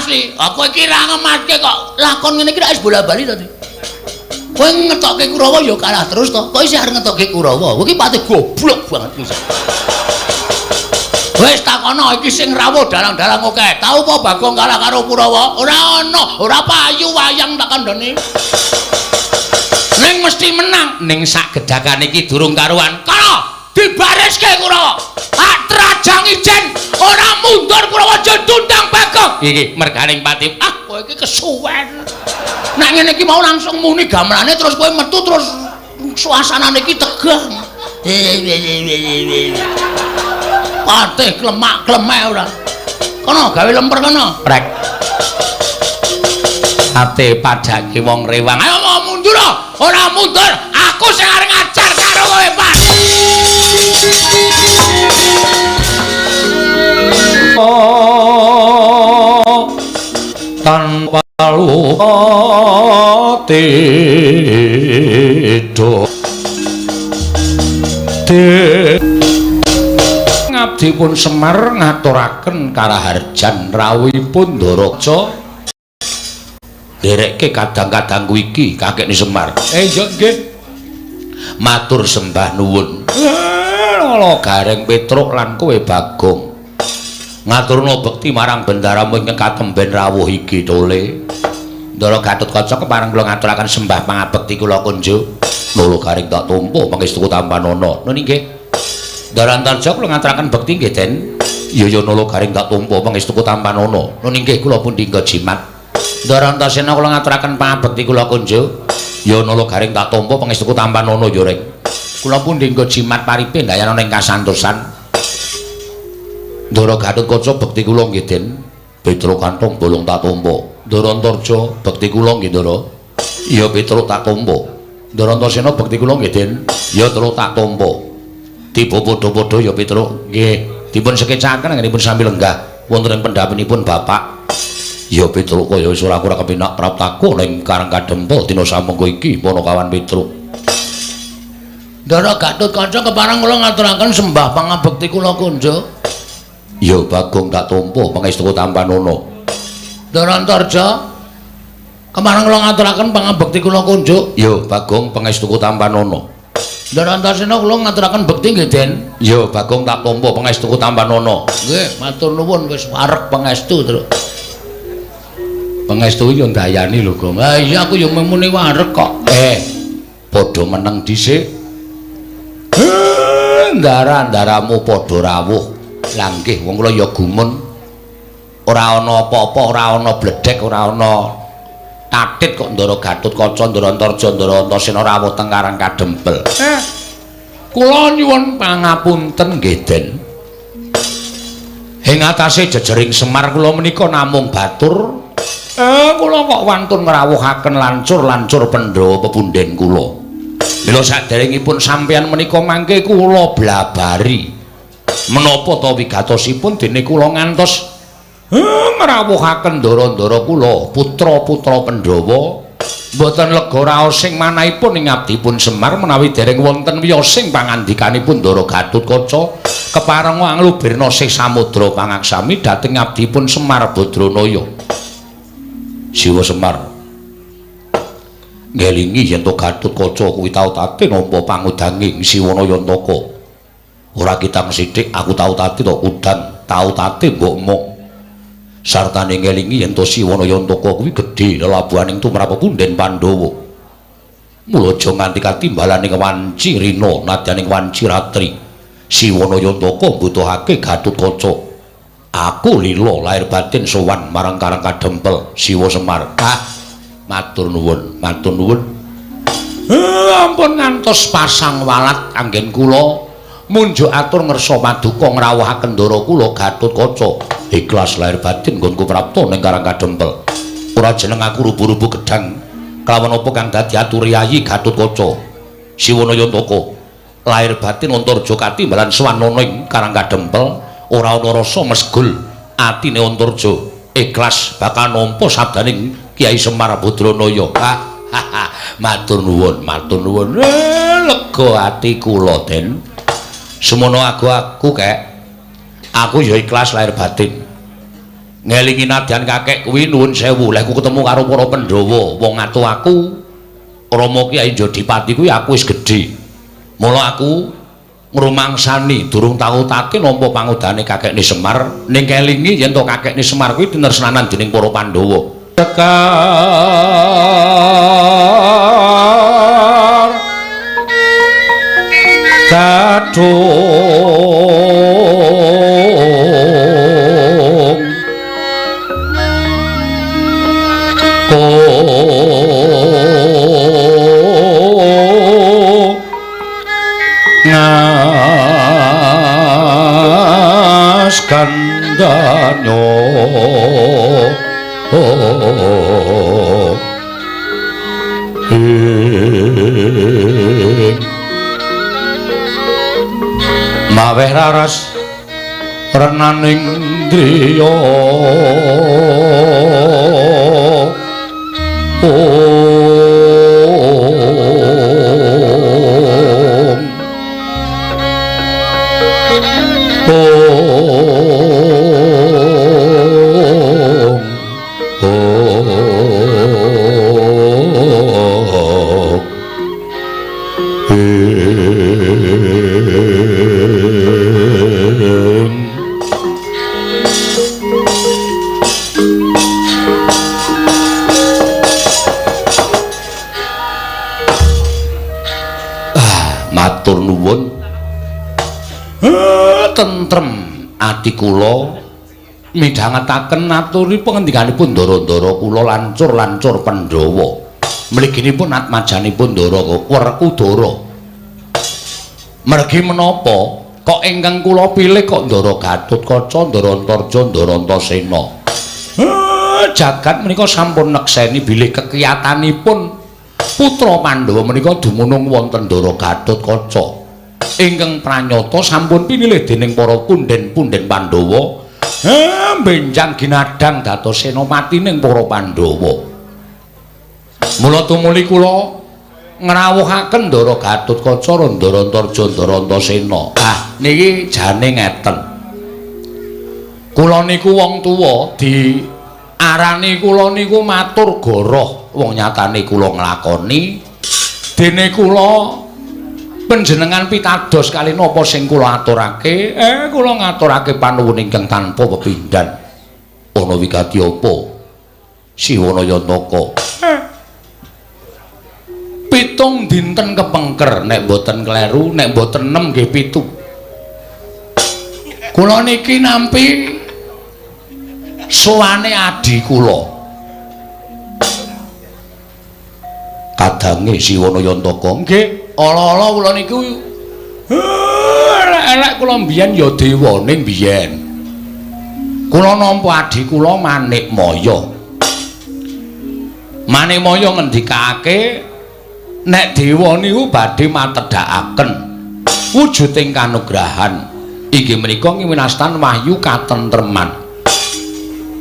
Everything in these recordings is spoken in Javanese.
asli. Aku iki ra ngematke kok lakon ngene iki rak wis bola-bali to. Kowe ngetokke Kurawa ya kalah terus to. Kok isih arep ngetokke Kurawa? Kowe iki pati goblok banget iki. Wis takono iki sing rawuh dalang-dalang akeh. Tau apa Bagong kalah karo Kurawa? Ora ana, ora payu wayang tak kandhani. Ning mesti menang. Ning sak gedhakan iki durung karuan. Kono dibariske Kurawa. Tak trajang ijen ora mundur Kurawa aja tundang Bagong. Iki merganing pati. Ah, kowe iki kesuwen. Nek ngene iki mau langsung muni gamelane terus kowe metu terus suasanane iki tegang. Patih klemak-klemek ora. Kono gawe lemper kono. Prek. Ate padake wong rewang. Ayo mau mundur ora mundur. Aku sing arep ngajar karo kowe, Pak. Tanpa lupa tidur ngabdipun Semar ngaturaken karaharjan rawuhipun Ndaraja nderekke kadang-kadangku iki kakekne Semar. Iya nggih. Matur sembah nuwun. Lala Gareng Petruk lan kowe Bagong. Ngaturna bekti marang bendaramu ingkang katemben rawuh iki tole. Ndara Gatotkaca kepareng kula ngaturaken sembah pangabekti kula kunjuk. Lolo Gareng tak tampa pangestuku tampanana. Nun inggih. Ndara Antarja kula ngaturaken bekti nggih Den. Iya ya Nala Gareng tak tampa pangestuku tampanana. Nun inggih kula pundi nggo jimat. Ndara Antasena kula ngaturaken pangabekti kula kunjuk. Ya Nala Gareng tak tampa pangestuku tampanana ya Reng. Kula pundi nggo jimat paripe ndayana ing kasantosan. Ndara Gatotkaca bekti kula nggih Den. Petruk kantong bolong tak tampa. Ndara Antarja bekti kula nggih Ndara. Ya Petruk tak tampa. Ndara Antasena bekti kula nggih Den. Ya Truk tak tampa. Tiba padha-padha ya Petruk. Nggih, dipun sekecaken anggenipun sami lenggah wonten ing pendhapenipun Bapak. Ya Petruk kaya wis ora kurang kepenak praptaku ning Karang Kadempel dina samangka iki Panakawan Petruk. Ndara Gatotkaca kepareng kula ngaturaken sembah pangabekti kula kunjuk. Ya Bagong tak tampa pangestuku tampanana. Ndara Antarja kepareng kula ngaturaken pangabekti kula kunjuk. Ya Bagong pangestuku tampanana. Ndara Antasena kula ngaturaken bekti nggih Den. Ya Bagong tak tampa pangestuku tampanana. Nggih, matur nuwun wis wareg pangestu, Truk. Pangestu ya ndayani lho, Gong. Ha iya aku ya muni wareg kok. Padha meneng dhisik. Ndara-ndaramu padha rawuh. Lah nggih wong kula ya gumun. Ora ana apa-apa, ora ana bledhek, ora ana tatit kok Ndara Gatotkaca, Ndara Antarja, Ndara Antasena rawuh teng Karang Kadempel. Kula nyuwun pangapunten nggih Den. Ing atase jejering Semar kula menika namung batur. Kula kok wantun ngrawuhaken lancur-lancur Pandhawa pepunden kula. Mila saderengipun sampeyan menika mangke kula blabari. Menapa ta wigatosipun dene kula ngantos ngrawuhaken ndara-ndara kula, putra-putra Pandhawa mboten lega raos sing manahipun ing abdipun Semar menawi dereng wonten wiyosing pangandikanipun Ndara Gatotkaca kepareng anglubirna sih samudra pangaksami dhateng abdipun Semar Badranaya. Siwa Semar ngelingi yen to Gatotkaca kuwi tau tate nampa pangudanging Siwana Yantaka. Ora kitang sithik aku tau tate to udan, tau tate mbok mok. Sartane ngelingi yen to Siwana Yantaka kuwi gedhe lelabuhaning tumrap pepunden Pandhawa. Mula aja nganti katimbalaning wanci rina nadyaning wanci ratri. Siwana Yantaka mbutuhake Gatotkaca. Aku lila lahir batin sowan marang Karang Kadempel Siwa Semar. Ah, matur nuwun, matur nuwun. Ampun ngantos pasang walat anggen kula munjuk atur ngersa paduka ngrawuhaken ndara kula Gatotkaca. Ikhlas lahir batin nggonku prapta ning Karang Kadempel. Ora jeneng aku rubu-rubu gedhang kelawan apa kang dadi atur Yayi Gatotkaca. Siwana Yantaka lahir batin Antarja katimbalan sowan ning Karang Kadempel ora ana rasa mesgul atine Antarja. Ikhlas bakal nampa sabdaning Kyai Semar Badranaya. Matur nuwun, matur nuwun. Lega ati kula Den. Semono aku kek. Aku ya ikhlas lahir batin. Ngelingi nadyan kakek kuwi nuwun sewu, leh ku ketemu karo para Pandhawa, wong atuh aku Rama Kyai Jodipati kuwi aku wis gedhe. Mula aku ngrumangsani durung tau tate nampa pangudane kakekne Semar, ning kelingi yen to kakekne Semar kuwi tinresnanan dening para Pandhawa. Sekar kadung ngas kandanyo maweh raras renaning driya. Matur nuwun. Tentrem ati kula midhangetaken aturi pangendikanipun ndara-ndara kula lancur-lancur Pandhawa. Mliginipun atmajanipun Ndara Werkudara. Mergi menapa kok ingkang kula pilih kok Ndara Gatotkaca, Ndara Antarja, Ndara Antasena. Jagat menika sampun nekseni bilih kekiyatanipun putra Pandhawa menika dumunung wonten Ndara Gatotkaca. Ingkang pranyata sampun pinilih dening para punden-punden Pandhawa. Benjang ginadang dados senopati ning para Pandhawa. Mula tumuli kula ngrawuhaken Ndara Gatotkaca, Ndara Antarja, Ndara Antasena. Ah, niki jane ngeten. Kula niku wong tuwa diarani kula niku matur goroh, wong nyatane kula nglakoni. Dene kula panjenengan pitados kali napa sing kula aturake? Kula ngaturake panuwun ingkang tanpa pepindhan. Ana wigati apa? Siwana Yantaka. 7 dinten kepengker, nek mboten kleru, nek mboten 6 nggih 7. Kula niki nampi sowane adhi kula. Kadange Siwana Yantaka. Nggih, ala-ala kula niku elek-elek kula mbiyen ya dewane mbiyen. Kula nampa adhi kula Manikmaya. Manikmaya ngendikake nek dewa niku badhe matedhakaken wujuding kanugrahan inggih menika ngiwinastan wahyu katentreman.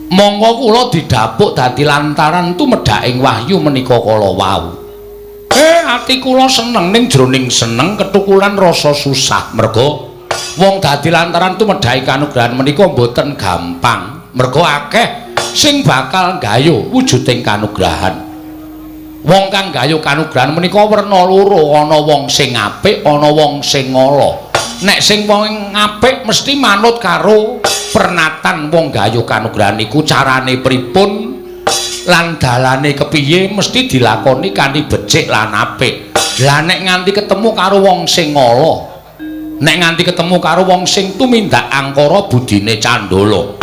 Monggo kula didhapuk dadi lantaran tumedhaking wahyu menika kala wau. Ati kula seneng, ning jroning seneng ketukulan rasa susah. Merga wong dadi lantaran tumedhake kanugrahan menika mboten gampang. Merga akeh sing bakal gayuh wujuding kanugrahan. Wong kang gayuh kanugrahan menika werna loro, ana wong sing apik, ana wong sing ala. Nek sing wong apik mesti manut karo pernatan wong gayuh kanugrahan iku carane pripun lan dalane kepiye mesti dilakoni kanthi becik lan apik. Lah nek nganti ketemu karo wong sing ala, nek nganti ketemu karo wong sing tumindak angkara budine candala,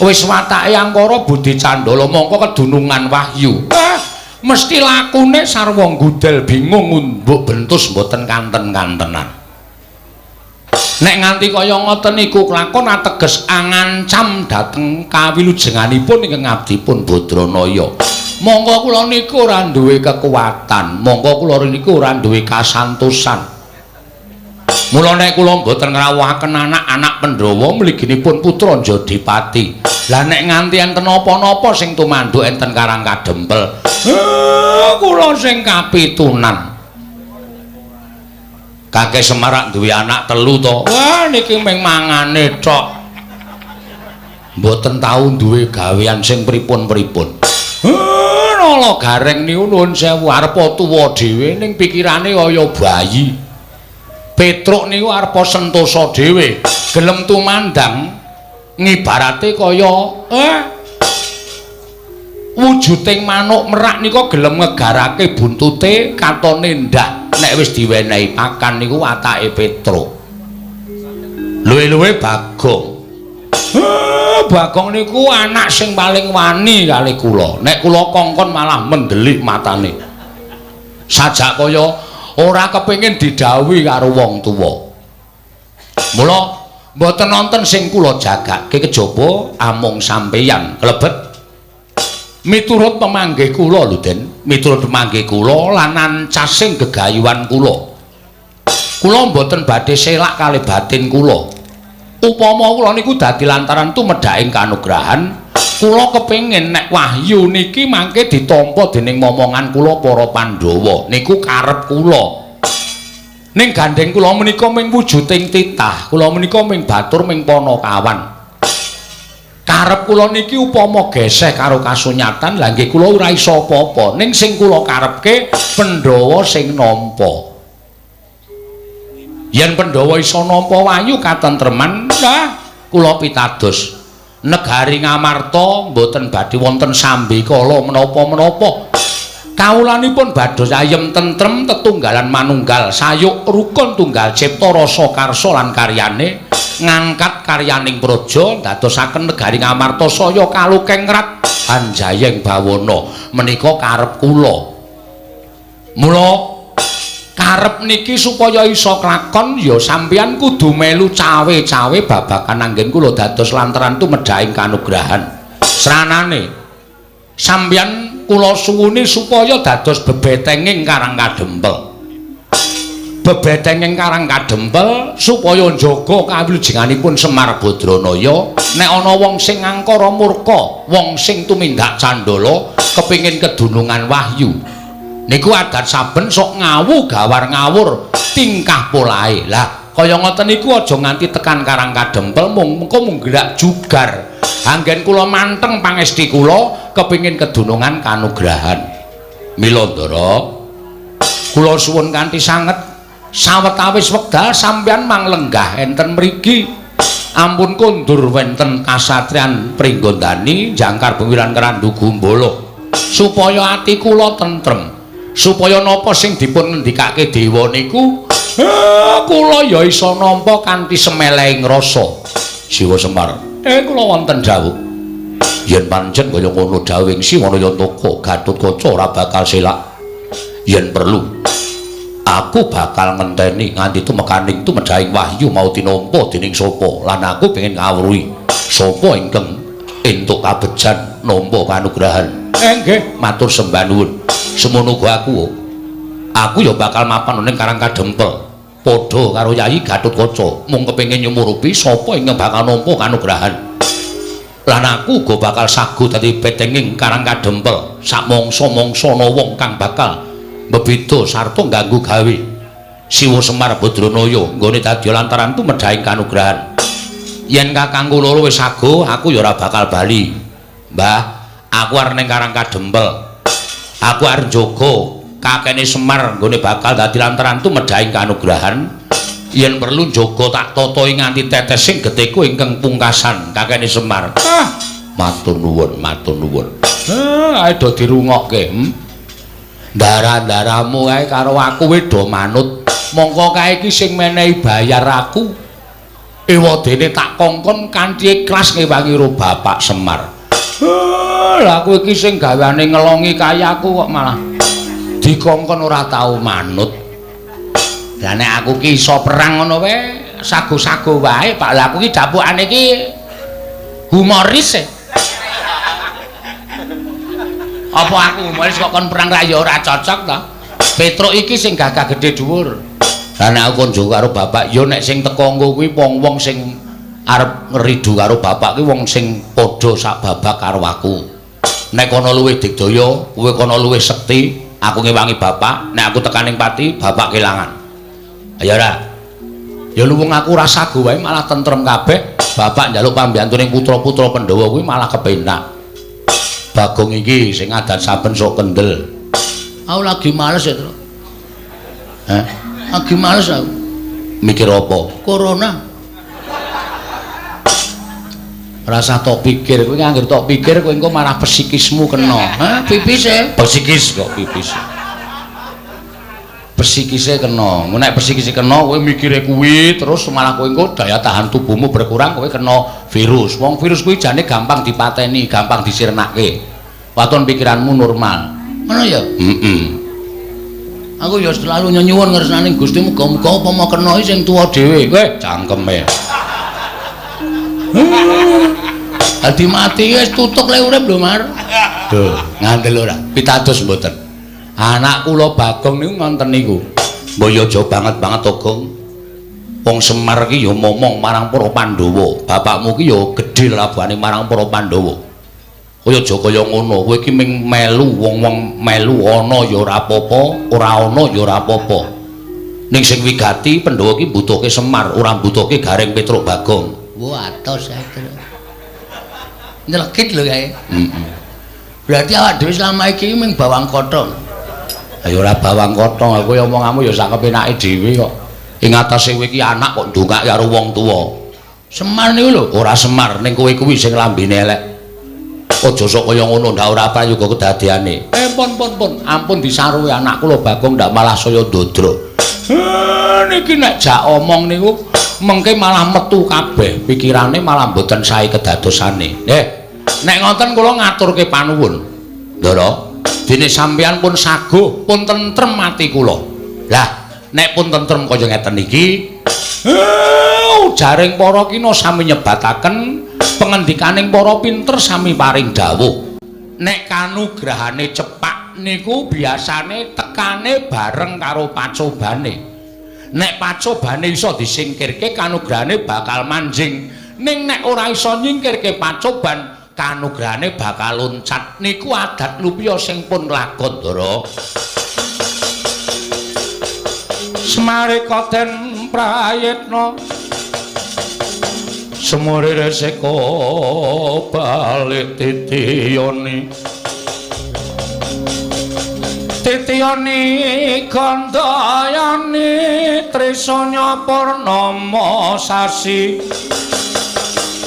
wis watake angkara budi candala mongko kedunungan wahyu. Mesti lakune sarwa nggudel bingung ngumbuk bentus mboten kanten-kantenan. Nek nganti kaya ngoten niku kelakon ateges angancam dhateng kawilujenganipun ingkang abdipun Badranaya. Monggo kula niku ora duwe kekuatan, monggo kula niku ora duwe kasantosan. Mula nek kula mboten ngrawuhaken anak-anak Pandhawa mliginipun putra Jodipati. Lah nek nganti enten napa-napa sing tumanduk enten Karang Kadempel, kula sing kapitunan. Kakek Semarak duwe anak 3 to. Wah niki mung mangane tok. Mboten tau duwe gawean sing pripun-pripun. Nala Gareng niku nuwun sewu arep tuwa dhewe ning pikirane kaya bayi. Petruk niku arep sentosa dhewe, gelem tumandang ngibarate kaya wujuding manuk merak nika gelem ngegarake buntute katone ndak nek wis diwenehi pakan niku watake Petruk. Luwe-luwe Bagong. Bagong niku anak sing paling wani kali kula. Nek kula kongkon malah mendelik matane. Sajak kaya ora kepengin didhawuhi karo wong tuwa. Mula mboten nonton sing kula jagake kejaba amung sampeyan klebet miturut pemanggih kula lho Den, miturut pemanggih kula lan ancasing gegayuhan kula. Kula mboten badhe selak kali batin kula. Upama kula niku dadi lantaran tumedhaking kanugrahan, kula kepengin nek wahyu niki mangke ditampa dening momongan kula para Pandhawa. Niku karep kula. Ning gandheng kula menika ming wujuding titah, kula menika ming batur ming panakawan. Karep kula niki upama geseh karo kasunyatan, lha nggih kula ora iso apa-apa. Ning sing kula karepke Pandhawa sing nampa. Yen Pandhawa iso nampa wahyu katentreman, nah kula pitados. Negari Ngamarta mboten badhe wonten sambekala menapa-menapa. Kawulanipun bados ayem tentrem tetunggalan manunggal sayuk rukun tunggal cipta rasa karsa lan karyane ngangkat karyaning praja ndadosaken negari Ngamarta saya kalukengrat anjayeng bawana. Menika karep kula. Mula karep niki supaya iso klakon ya sampeyan kudu melu cawe-cawe babagan anggen kula dados lantaran tumedhaing kanugrahan. Sranane sampeyan kula suwuni supaya dados bebetenging Karang Kadempel. Bebetenging Karang Kadempel supaya njaga kawilujenganipun Semar Badranaya. Nek ana wong sing angkara murka, wong sing tumindak candala kepingin kedunungan wahyu, niku adat saben sok ngawu gawar ngawur tingkah polahe. Lah kaya ngoten niku aja nganti tekan Karang Kadempel mung mengko mung gerak jugar. Anggen kula manteng pangesti kula kepingin kedunungan kanugrahan. Mila Ndara, kula suwun kanthi sanget sawetawis wekdal sampeyan manglenggah enten mriki. Ampun kondur wenten kasatriyan Pringgondani jangkar bengi lan Kerandu Gumbala supaya ati kula tentrem. Supaya napa sing dipun ngendikake dewa niku kula ya iso nampa kanthi semelehing rasa. Siwa Semar, kula wonten dawuh. Yen pancen kaya ngono dawuhing Siwana Yantaka, Gatotkaca ora bakal selak. Yen perlu aku bakal ngenteni nganti tumekaning tumedhaing wahyu mau tinampa dening sapa lan aku pengin ngawruhi sapa ingkang entuk kabejan nampa kanugrahan. Nggih, matur sembah nuwun. Semono uga aku ya bakal mapan ning Karang Kadempel padha karo Yayi Gatotkaca mung kepengin nyumurupi sapa ingkang bakal nampa kanugrahan. Lan aku uga bakal sagu dadi betenging Karang Kadempel sak mangsa-mangsa ana wong kang bakal mbebeda sarta ngganggu gawe Siwa Semar Badranaya nggone dadi lantaran tumedhaing kanugrahan. Yen kakangku loro wis sago, aku ya ora bakal bali. Mbah, aku arep ning Karang Kadempel. Aku arep njaga kakene Semar nggone bakal dadi lantaran tumedhaing kanugrahan. Yen perlu njaga tak tatahi nganti tetesing getihku ingkang pungkasan kakene Semar. Ah, matur nuwun, matur nuwun. Ae do dirungokke. Ndara-ndaramu kae karo aku wis do manut. Mongko kae iki sing menehi bayar aku. Ewadene tak kongkon kanthi ikhlas ngewangi ro Bapak Semar. Lah kowe iki sing gaweane ngelongi kaya aku kok malah dikongkon ora tau manut. Lah nek aku ki iso perang ngono wae, sago-sago wae, Pak. Lah aku ki dapukane iki humoris e. Apa aku humoris kok kon perang ra ya ora cocok to. Petruk iki sing gagah gedhe dhuwur. Lah nek aku kon njogo karo bapak, ya nek sing teko engko kuwi wong-wong sing arep ngridu karo bapak kuwi wong sing padha sak babak karo aku. Nek kono luwih digdaya, kowe kono luwih sekti, aku ngewangi bapak, nek aku tekaning pati, bapak kelangan. Ayo ora. Ya luwung aku ora sago wae malah tentrem kabeh. Bapak njaluk pambiyantu ning putra-putra Pandhawa kuwi malah kepenak. Bagong iki sing adat saben sok kendel. Aku lagi males ya, Tru. Hah? Lagi males aku. Mikir apa? Corona. Rasa tok pikir kowe anggere tok pikir kowe engko malah psikismu kena. Hah, pipis e? Psikis kok pipis. Psikise kena. Nek psikise kena kowe mikire kuwi terus malah kowe engko daya tahan tubuhmu berkurang, kowe kena virus. Wong virus kuwi jane gampang dipateni, gampang disirnake. Waton pikiranmu normal. Ngono ya? Heeh. Aku ya selalu nyuwun ngersane Gusti muga-muga upama kena iki sing tuwa dhewe. Kowe cangkeme. Dadi mati wis tutuk le urip lho, Mar. Duh, ngandel ora? Pitados mboten. Anak kula Bagong niku ngonten niku. Mbok ya aja banget-banget to, Gong. Wong Semar ki ya momong marang para Pandhawa. Bapakmu ki ya gedhe labuhane marang para Pandhawa. Kowe aja kaya ngono, kowe iki ming melu wong-wong melu ana ya ora apa-apa, ora ana ya ora apa-apa. Ning sing wigati Pandhawa ki mbutuhke Semar, ora mbutuhke Gareng Petruk Bagong. Wah, atos ae. Nyelekit lho kae. Heeh. Berarti awak dhewe selama iki ming bawang kothong. Ya ora bawang kothong, aku ya omonganmu ya sak kepenake dhewe kok. Ing atase kowe iki anak kok ndongake karo wong tuwa. Semar niku lho, ora Semar ning kowe kuwi sing lambene elek. Aja sok kaya ngono, ndak ora apa juga kedadeane. Pun pun pun, ampun disaruwi anak kula Bagong ndak malah saya ndodro. Niki nek jak omong niku mengke malah metu kabeh, pikirane malah mboten sae kedadosane. Nek ngoten kula ngaturke panuwun. Ndara, dene sampeyan pun saguh, pun tentrem ati kula. Lah, nek pun tentrem kaya ngeten iki, ujaring para kina sami nyebataken pengendikaning para pinter sami paring dawuh. Nek kanugrahane cepak niku biasane tekane bareng karo pacobane. Nek pacobane iso disingkirke kanugrahane bakal manjing. Ning nek ora iso nyingkirke pacoban, kanugrahane bakal loncat. Niku adat lupiya sing pun lakon, Ndara. Semarika den prayitna semure reseka balik titiyoni titiyoni gandayani trisanya purnama sasi.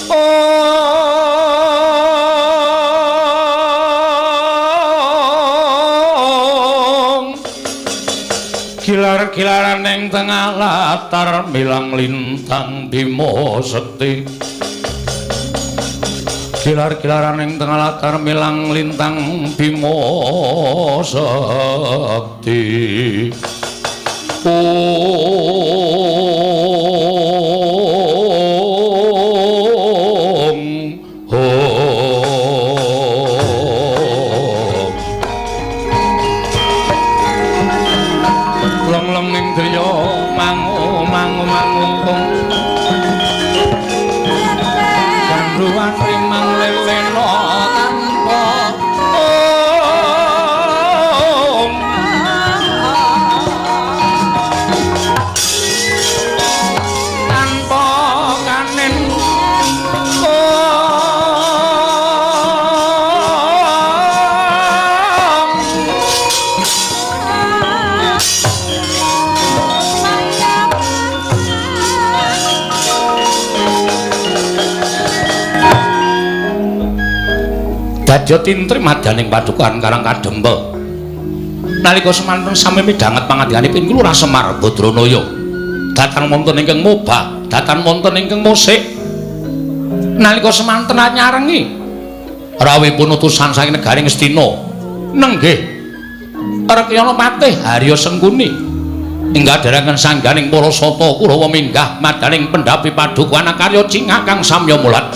Om gilar-gilaran ing tengah latar milang lintang Bima Sekti. Gilar-gilaran ing tengah latar milang lintang Bima Sekti. Om Om Long-long ing driya mangu mangu mangungkung gandruwan rimang lelena tanpa om tanpa kanen om. Dadya tintri madyaning padukuhan Karang Kadempel. Nalika semanten sami midhanget pangandikanipun Lurah Semar Badranaya. Datan wonten ingkang mobah, datan wonten ingkang musik. Nalika semanten nyarengi rawuhipun utusan saking negari Ngastina. Nenggih Rekyana Patih Harya Sengkuni ingkang dherekaken sangganing para sata Kurawa minggah madyaning pendhapi padukuhan akarya cingak kang samya mulat.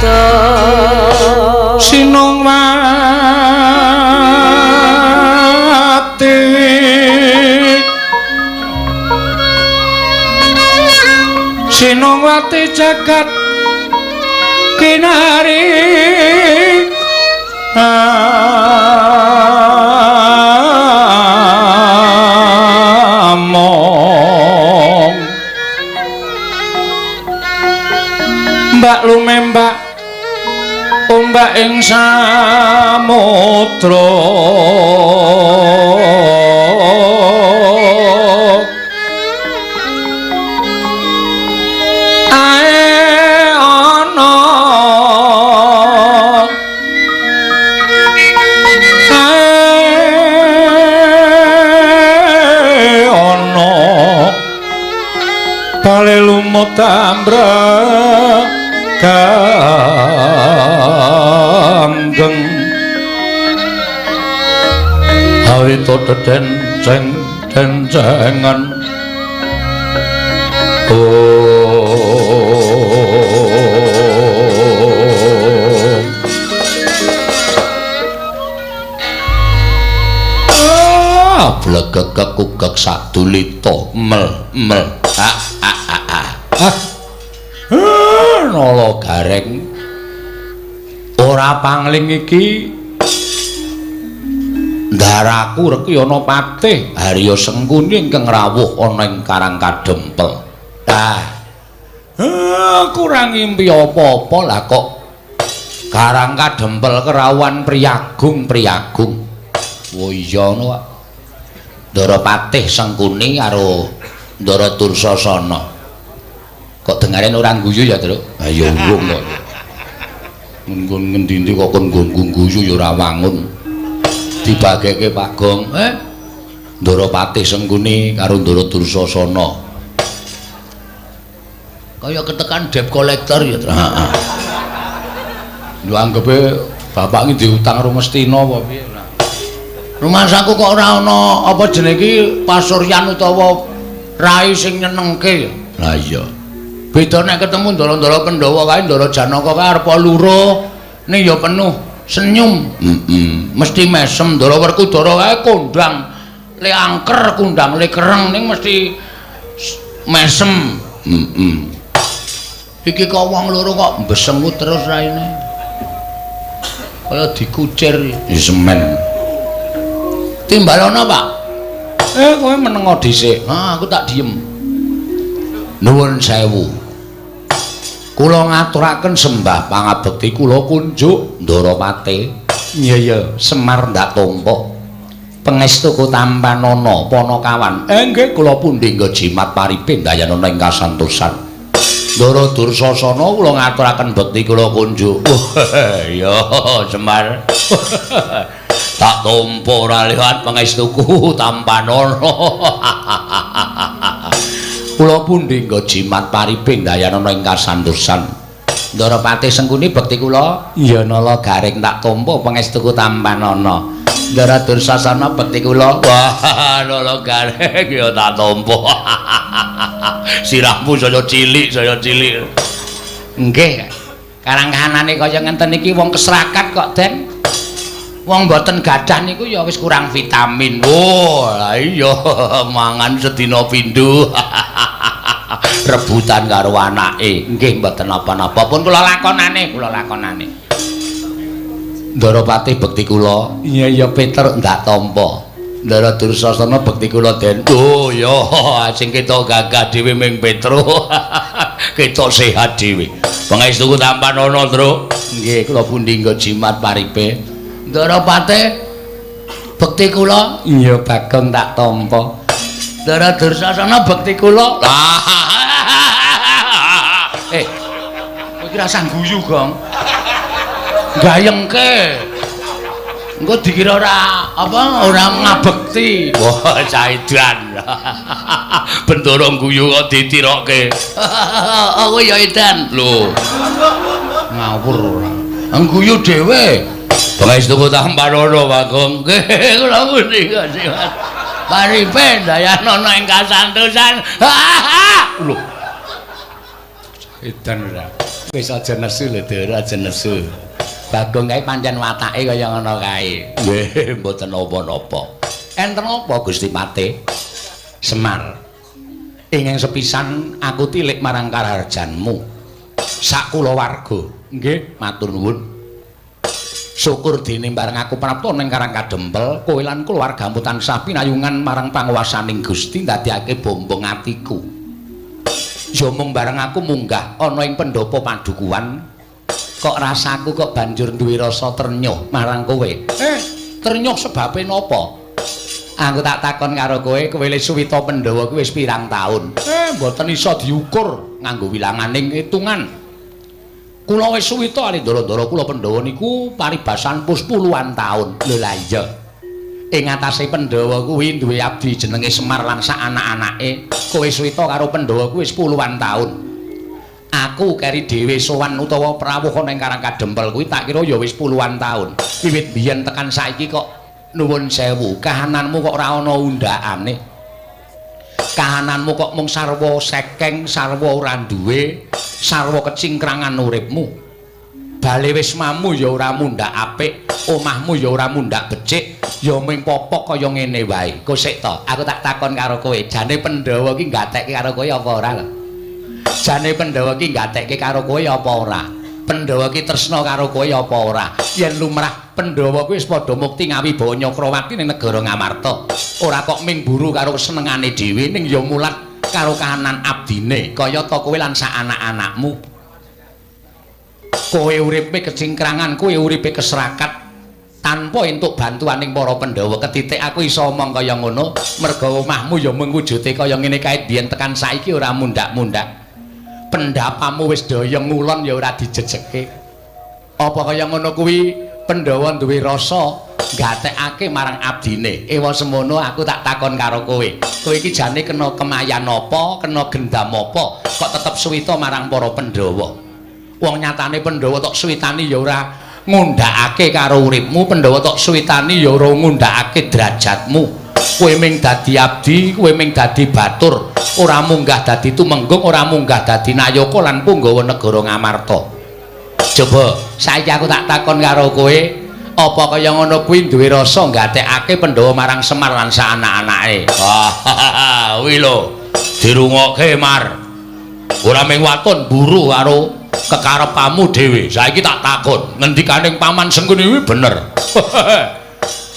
ado Sinungwati Sinungwati jagat kinari among Mbak lumembak ombak ing samudra ae ana ae ana bale lumut ambrek ganggeng awito deden ceng dencengan oh blegek kekugek sadulita mel mel a a a a ah Nala Gareng ora pangling iki ndaraku reki ana patih Harya Sengkuni ingkang rawuh ana ing Karang Kadempel. Ah kurang ngimpi apa-apa lah kok Karang Kadempel kerawuhan priyagung priyagung. Oh iya ngono kok. Ndara Patih Sengkuni karo Ndara Dursasana. Kok dengaren ora guyu ya, Truk? Ha ya urung kok. Nggon ngendi-endi kok kon nggon guyu ya ora wangun. Dibageke Pak Gong, Ndara Patih Sengkuni karo Ndara Dursasana. Kaya ketekan debt collector ya, Truk. Heeh. Lho anggepe bapak iki diutang karo Mestina apa piye? Rumasaku kok ora ana apa jenenge iki pasuryan utawa rai sing nyenengke ya. Lah iya. Beda nek ketemu ndara-ndara Pandhawa kae Ndara Janaka kae arep luruh ning ya penuh senyum. Mesti mesem. Ndara Werkudara kae kondang le angker, kondang le kereng ning mesti mesem. Iki kok wong loro kok mbesengut terus raine. Kaya dikucir. Ya semen. Timbalono, Pak. Kowe menengo dhisik. Ha, aku tak diem. Nuwun sewu. Kula ngaturaken sembah pangabekti kula kunjuk Ndara Patih. Iya ya, Semar ndak tampa. Pangestuku tampanana Panakawan. Nggih kula pundi nggo jimat paripe ndayanana ing kasantosan. Ndara Dursasana kula ngaturaken bekti kula kunjuk. Ya Semar. Tak tampa ora liwat pangestuku tampanana. Kula pundi nggo jimat paripe ndayanana ing kasantosan. Ndara Patih Sengkuni bekti kula. Iya Nala Gareng tak tampa pangestuku tampanana. Ndara Dursasana bekti kula. Wah, Nala Gareng ya tak tampa. Sirahmu saya cilik, saya cilik. Nggih. Karang kahanane kaya ngenten iki wong keserakat kok, Den. Wong mboten gadah niku ya wis kurang vitamin. Oh, lah iya mangan sedina pindho. Rebutan karo anake. Nggih mboten napa-napa pun kula lakonane, kula lakonane. Ndara Patih bekti kula. Iya ya Peter ndak tampa. Ndara Dursasana bekti kula Den. Oh ya sing ketok gagah dhewe ming Petro. Ketok sehat dhewe. Pangestuku tampanana, Truk. Nggih kula pundi nggo jimat paripe. Ndara Patih bekti kula. Iya Bagong tak tampa. Ndara Dursasana bekti kula. Kowe iki rasah guyu, Gong. Gayengke. Engko dikira ora apa ora ngabekti. Wah, caidan. Bendara guyu kok ditirokke. Aku ya edan. Lho. Ngawur ora. Ngguyu dhewe. Pangestuku tampanana, Bagong. Nggih, kula pundi kasihan. Paripe ndayanana ing kasantosan. Lho. Edan ora. Wis aja nesu lho, Dur, aja nesu. Bagong kae pancen watake kaya ngono kae. Nggih, mboten napa-napa. Enten apa Gusti Patih? Semar. Ingkang sepisan aku tilik marang karaharjanmu. Sak kulawarga. Nggih, matur nuwun. Syukur dene bareng aku prapta ning Karang Kadempel, kowe lan keluargamu tansah pinayungan marang panguwasaning Gusti ndadekake bombong atiku. Ya mung bareng aku munggah ana ing pendopo padukuhan, kok rasaku kok banjur duwe rasa trenyuh marang kowe. Trenyuh sebabe napa? Aku tak takon karo kowe, kowe le suwita Pandhawa kuwi wis pirang taun? Mboten iso diukur nganggo wilanganing hitungan. Kula wis suwita alindara-ndara kula Pandhawa niku paribasan pus puluhan taun. Lho lah iya. Ing atase Pandhawa kuwi duwe abdi jenenge Semar lan sak anak-anake. Kowe suwita karo Pandhawa kuwi wis puluhan taun. Aku keri dhewe sowan utawa prawuh ana ing Karang Kadempel kuwi tak kira ya wis puluhan taun. Wiwit biyen tekan saiki kok nuwun sewu, kahananmu kok ora ana undhakane. Kahananmu kok mung sarwa sekeng, sarwa ora duwe, sarwa kecingkrangan uripmu. Bale wismamu ya ora mundhak apik, omahmu ya ora mundhak becik, ya mung popok kaya ngene wae. Kosek to, aku tak takon karo kowe, jane Pandhawa ki gatekke karo kowe apa ora lho? Jane Pandhawa ki gatekke karo kowe apa ora? Pandhawa ki tresna karo kowe apa ora? Yen lumrah Pandhawa kuwi wis padha mukti ngawibawa Nyakrawati ning negara Ngamarta. Ora kok ming buru karo senengane dhewe ning ya mulat karo kahanan abdine, kaya ta kowe lan sak anak-anakmu. Kowe uripe kecingkrangan, kowe uripe keserakat tanpa entuk bantuaning para Pandhawa. Ketitik aku iso omong kaya ngono merga omahmu ya mung wujude kaya ngene kae biyen tekan saiki ora mundhak-mundhak. Pendapamu wis daya ngulon ya ora dijejeke. Apa kaya ngono kuwi Pandhawa duwe rasa gatekake marang abdine. Ewa semono aku tak takon karo kowe. Kowe iki jane kena kemayan apa, kena gendam apa kok tetep suwita marang para Pandhawa? Wong nyatane Pandhawa tok suwitani ya ora ngundhakake karo uripmu, Pandhawa tok suwitani ya ora ngundhakake derajatmu. Kowe ming dadi abdi, kowe ming dadi batur, ora munggah dadi tumenggung, ora munggah dadi nayaka lan punggawa negara Ngamarta. Coba saiki aku tak takon karo kowe, apa kaya ngono kuwi duwe rasa gatekake Pandhawa marang Semar lan sak anak-anake? Ah, kuwi lho, dirungokke Mar. Ora ming waton buru karo kekarepanmu dhewe. Saiki tak takon, ngendikaning Paman Sengkuni kuwi bener.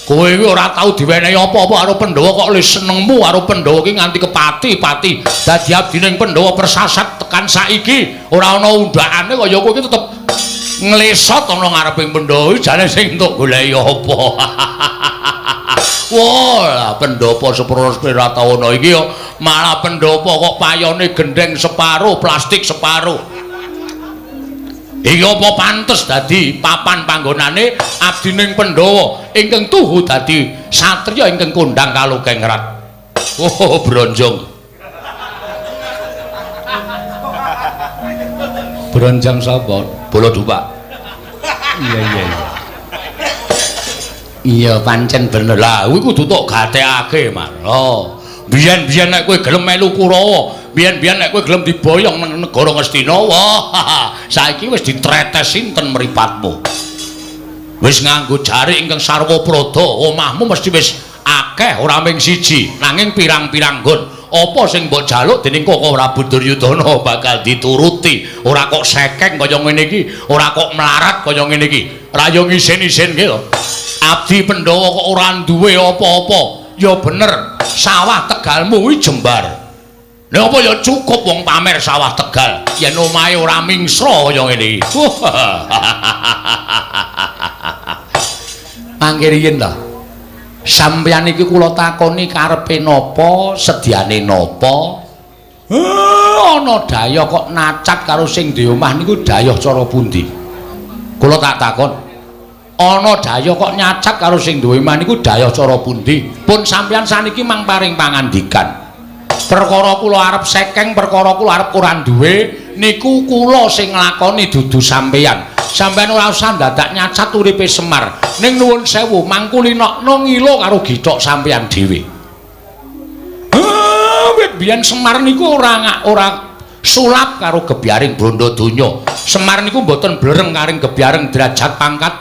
Kowe iki ora tau diwenehi apa-apa karo Pandhawa kok le senengmu karo Pandhawa iki nganti kepati-pati. Dadi abdining Pandhawa persasat tekan saiki ora ana undhakane kaya kowe iki tetep nglesot ana ngareping Pandhawa iki jane sing entuk goleki apa. Wah, pendhapa seprono sepira tauna iki ya malah pendhapa kok payone gendheng separo, plastik separo. Iki apa pantes dadi papan panggonane abdining Pandhawa ingkang tuhu dadi satriya ingkang kondhang kalukengrat. Oh, bronjong. Bronjong sapa? Bola dupak. Iya iya iya. Iya pancen bener. Lah kuwi kudu tok gatekake, Mas. Oh. Biyen-biyen nek kowe gelem melu Kurawa, biyen-biyen nek kowe gelem diboyong nang negara Ngastina, wah, saiki wis ditretes sinten mripatmu. Wis nganggo jarik ingkang sarwa prada, omahmu mesti wis akeh ora ming siji, nanging pirang-pirang nggon. Apa sing mbok jaluk dening Koko Prabu Duryudana bakal dituruti. Ora kok sekeng kaya ngene iki, ora kok melarat kaya ngene iki. Ra yo ngisin-isinke to. Abdi Pandhawa kok ora duwe apa-apa. Ya bener, sawah Tegalmu kuwi jembar. Lha apa ya cukup wong pamer sawah Tegal yen omahe ora mingsra kaya ngene iki. Mangke riyin to. Sampeyan iki kula takoni karepe napa, sediane napa? Ana dayah kok nacat karo sing duwe omah niku dayah cara pundi? Kula tak takon. Ana dayah kok nyacat karo sing duwe omah niku dayah cara pundi? Pun sampeyan saniki mang paring pangandikan. Perkara kula arep sekeng, perkara kula arep ora duwe niku kula sing nglakoni dudu sampeyan. Sampeyan ora usah dadak nyacat uripe Semar. Ning nuwun sewu mangkulinokno ngilo karo githok sampeyan dhewe. Wit biyen Semar niku ora sulap karo gebyaring bondo donya. Semar niku mboten blereng karing gebyareng derajat pangkat.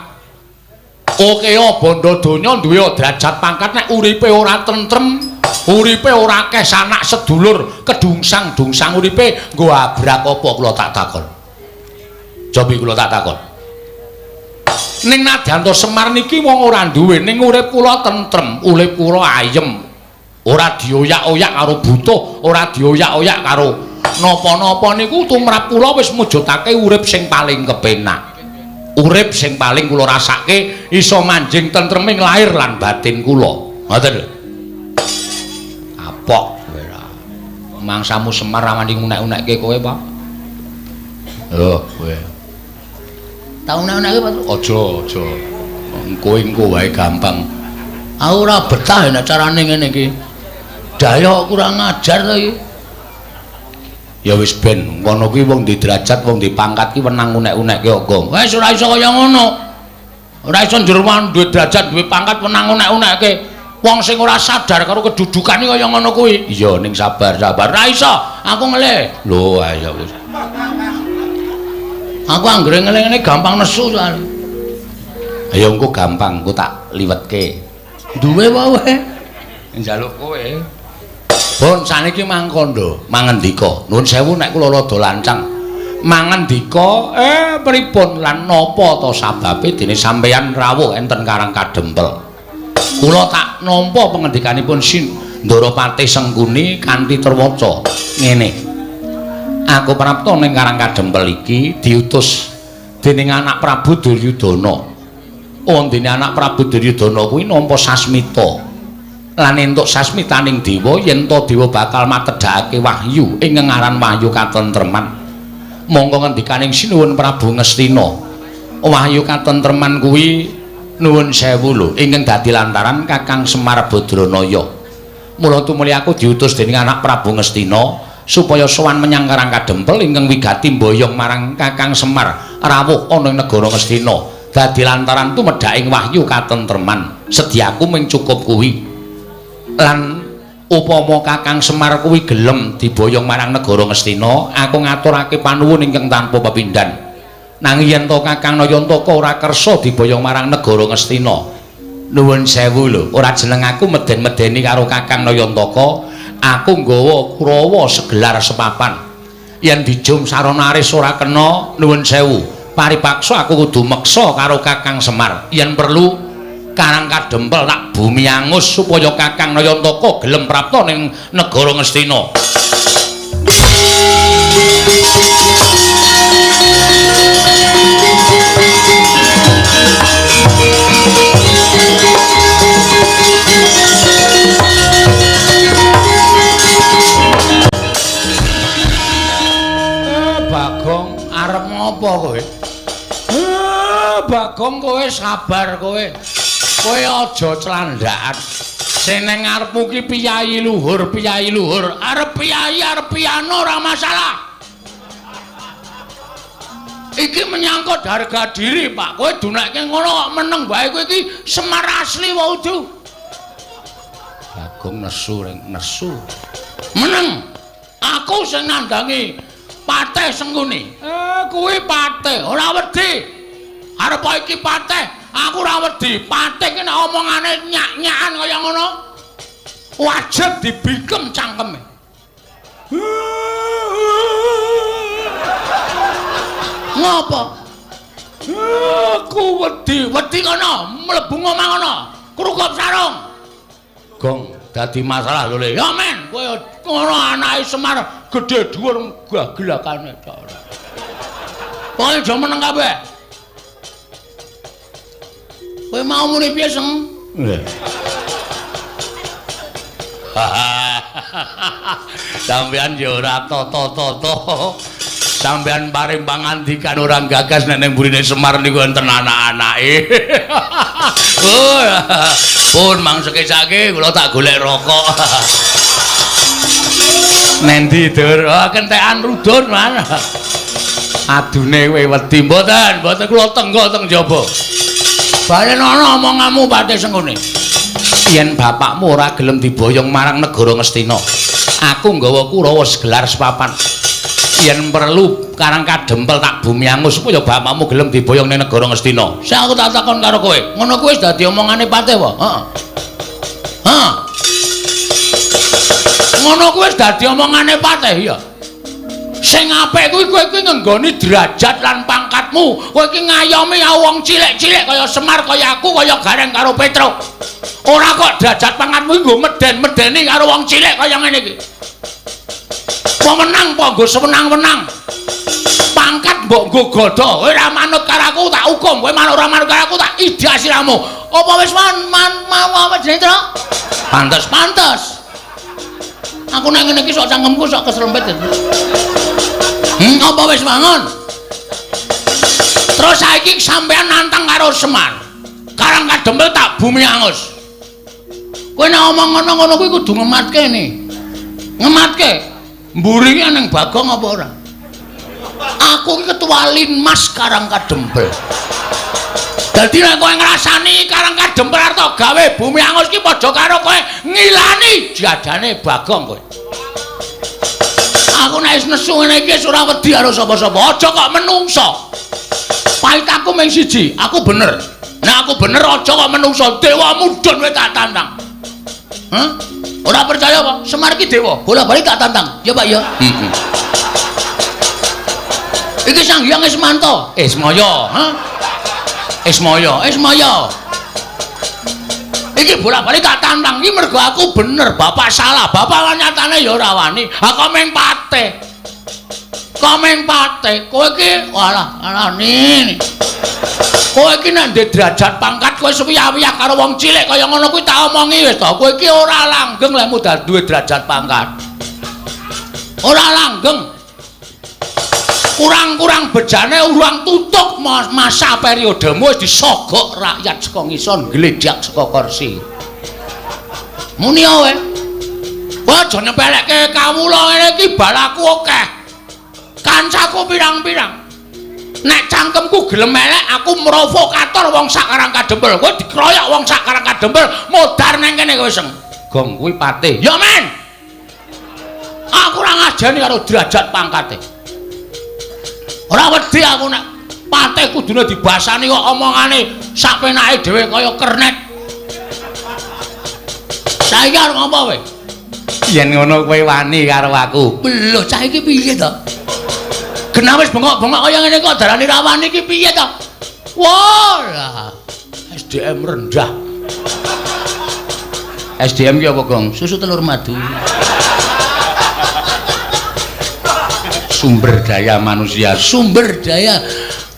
Oke, bondo donya duwe derajat pangkat nek uripe ora tentrem, uripe ora akeh sanak sedulur, kedungsang-dungsang uripe nggo abrak apa kula tak takon. Cobi kula tak takon. Ning nadyan to Semar niki wong ora duwe, ning urip kula tentrem, urip kula ayem. Ora dioyak-oyak karo butuh, ora dioyak-oyak karo napa-napa niku tumrap kula wis mujudake urip sing paling kepenak. Urip sing paling kula rasake iso manjing tentreming lahir lan batin kula. Ngoten lho. Kapok kowe ra. Mangsamu Semar ra wani ngunek-unekke kowe, Pak. Lho, kowe. Tak unek-unekke, Pak. Aja, aja. Kowe engko wae gampang. Aku ora betah nek carane ngene iki. Daya kurang ajar to iki. Ya wis ben, ngono kuwi wong di derajat, wong di pangkat ki wenang unek-unekke kok. Wis ora iso kaya ngono. Ora iso njerwan duwe derajat, duwe pangkat wenang unek-unekke. Wong sing ora sadar karo kedudukan iki kaya ngono kuwi. Iya, ning sabar, sabar. Ora iso, aku ngelih. Lho, ayo wis. Aku anggere ngelih ngene gampang nesu soalé. Ayo engko gampang, engko tak liwetke. Duwe apa kowe? Njaluk kowe. Bon saniki mangkondo, mangendika. Nuwun sewu nek kula rada lancang. Mangendika, pripun lan napa to sababe dene sampeyan rawuh enten Karang Kadempel? Kula tak nampa pangendikanipun Ndara Patih Sengkuni kanthi terwaca ngene. Aku prapta ning Karang Kadempel iki diutus dening anak Prabu Duryudana. Wondene anak Prabu Duryudana kuwi nampa sasmita. Lan entuk sasmitaning dewa yen to dewa bakal matedhakake wahyu ing ngaran wahyu katentreman. Monggo ngendikaning sinuwun Prabu Ngastina. Wahyu katentreman kuwi nuwun sewu lho ingkang dadi lantaran Kakang Semar Badranaya. Mula tumuli aku diutus dening anak Prabu Ngastina supaya sowan menyang Karang Kadempel ingkang wigati mboyong marang Kakang Semar rawuh ana ing negara Ngastina. Dadi lantaran tumedhaking wahyu katentreman. Sediaku mung cukup kuwi. Lan upama Kakang Semar kuwi gelem diboyong marang negara Ngastina, aku ngaturake panuwun ingkang tanpa pepindhan. Nanging yen to Kakang Nayantaka ora kersa diboyong marang negara Ngastina, nuwun sewu lho, ora jeneng aku meden-medeni karo Kakang Nayantaka, aku nggawa Kurawa segelar sepapan. Yen dijum sarana aris ora kena, nuwun sewu, paripaksa aku kudu meksa karo Kakang Semar. Yen perlu Karang Kadempel tak bumi angus supaya Kakang Nayantaka gelem prapta ning negara Ngastina. Bagong arep ngopo kowe? Bagong kowe sabar kowe. Kowe aja clandhakan. Sing nang ngarepmu ki piyayi luhur, piyayi luhur. Arep piyayi, arep piyano ora masalah. Iki menyangkut harga diri, Pak. Kowe dunekke ngono kok meneng wae kowe iki Semar asli wae udu. Bagong nesu reng nesu. Meneng. Aku sing nandangi Patih Sengkuni. Kuwi patih, ora wedi. Arep iki patih, aku ora wedi. Patih ki nek omongane nyak-nyakan kaya ngono, wajib dibikem cangkeme. Ngopo? Aku wedi, wedi kono, mlebu omah kono, krukup sarung. Gong dadi masalah lho Le. Ya men, kowe ngono anake Semar gedhe dhuwur gagelakane tok. Pokoke aja meneng kabeh. Kowe mau muni piye, Seng? Sampeyan ya ora tata-tata. Sampeyan paring pangandikan ora gagas nek ning burine Semar niku enten anak-anake. Oh, pun mangsekesake kula tak golek rokok. Nendi, Dur? Oh, kentekan rudun, Man. Adune kowe wedi mboten, mboten kula tenggo teng jaba. Balen ana omonganmu Patih Sengkuni. Yen bapakmu ora gelem diboyong marang negara Ngastina, aku nggawa Kurawa segelar sepapan. Yen perlu Karang Kadempel tak bumi angus supaya bapakmu gelem diboyong ning negara Ngastina. Sing aku tak takon karo kowe, ngono kuwi wis dadi omongane patih apa? Heeh. Heeh. Ngono kuwi wis dadi omongane patih ya. Sing apik kuwi kowe kuwi ngenggoni derajat lan pangkatmu. Kowe iki ngayomi wong cilik-cilik kaya Semar, kaya aku, kaya Gareng karo Petruk. Ora kok derajat pangkatmu nggo meden-medeni karo wong cilik kaya ngene iki. Wewenang apa nggo sewenang-wenang? Pangkat mbok nggo godha. Kowe ora manut karo aku tak hukum, kowe manut ora manut karo aku tak idak siramu. Apa wis man mau apa jenenge, Truk? Pantes, pantes. Aku nek ngene iki sok cangkemku sok keserempet. Apa wis wangun? Terus saiki sampean nantang karo Semar. Karang Kadempel tak bumi angus. Kowe nek omong ngono-ngono kuwi kudu ngematke ne. Ngematke. Mburi ki ning Bagong apa ora? Aku ki ketua Linmas Karang Kadempel. Dadi nek kowe ngrasani Karang Kadempel arep gawe bumi angus ki padha karo kowe ngilani jadane Bagong kowe. Aku nek wis nesu ngene iki wis ora wedi karo sapa-sapa. Aja kok menungso. Pahitaku mung siji, aku bener. Nek aku bener aja kok menungso, dewa mudhun kowe tak tantang. Hah? Ora percaya apa? Semar iki dewa, bola-bali tak tantang. Ya Pak ya. Heeh. Iki Sang Hyang Ismanto. Ismaya, ha? Ismaya, Ismaya. Iki bola-bali tak tantang iki mergo aku bener, bapak salah. Bapak nyatane ya ora wani. Ha kok meng patih. Kok meng patih. Kowe iki walah alane. Kowe iki nek ndek derajat pangkat kowe suwiyah-wiyah karo wong cilik kaya ngono kuwi tak omongi wis to. Kowe iki ora langgeng lek mudal duwe derajat pangkat. Ora langgeng. Kurang-kurang bejane urang tutuk masa periodemu wis disogok rakyat saka ngisor ngledhak saka kursi. Muni kowe. Kowe aja nyepelekke kawula ngene iki balaku akeh. Kancaku pirang-pirang. Nek cangkemku gelem elek aku provokator wong sak Karang Kadempel. Kowe dikroyok wong sak Karang Kadempel modar nang kene kowe seng. Gong kuwi patih. Ya men. Aku ora ngajeni karo derajat pangkate. Ora wedi aku nek patih kudune dibasani kok omongane sak penake dhewe kaya kernet. Saiki arep ngopo kowe? Yen ngono kowe wani karo aku. Lho cah iki piye to? Genah wis bengok-bengok kaya ngene kok darani ra wani iki piye to? Wah, lah SDM rendah. SDM ki apa, Gong? Susu telur madu. Sumber daya manusia, sumber daya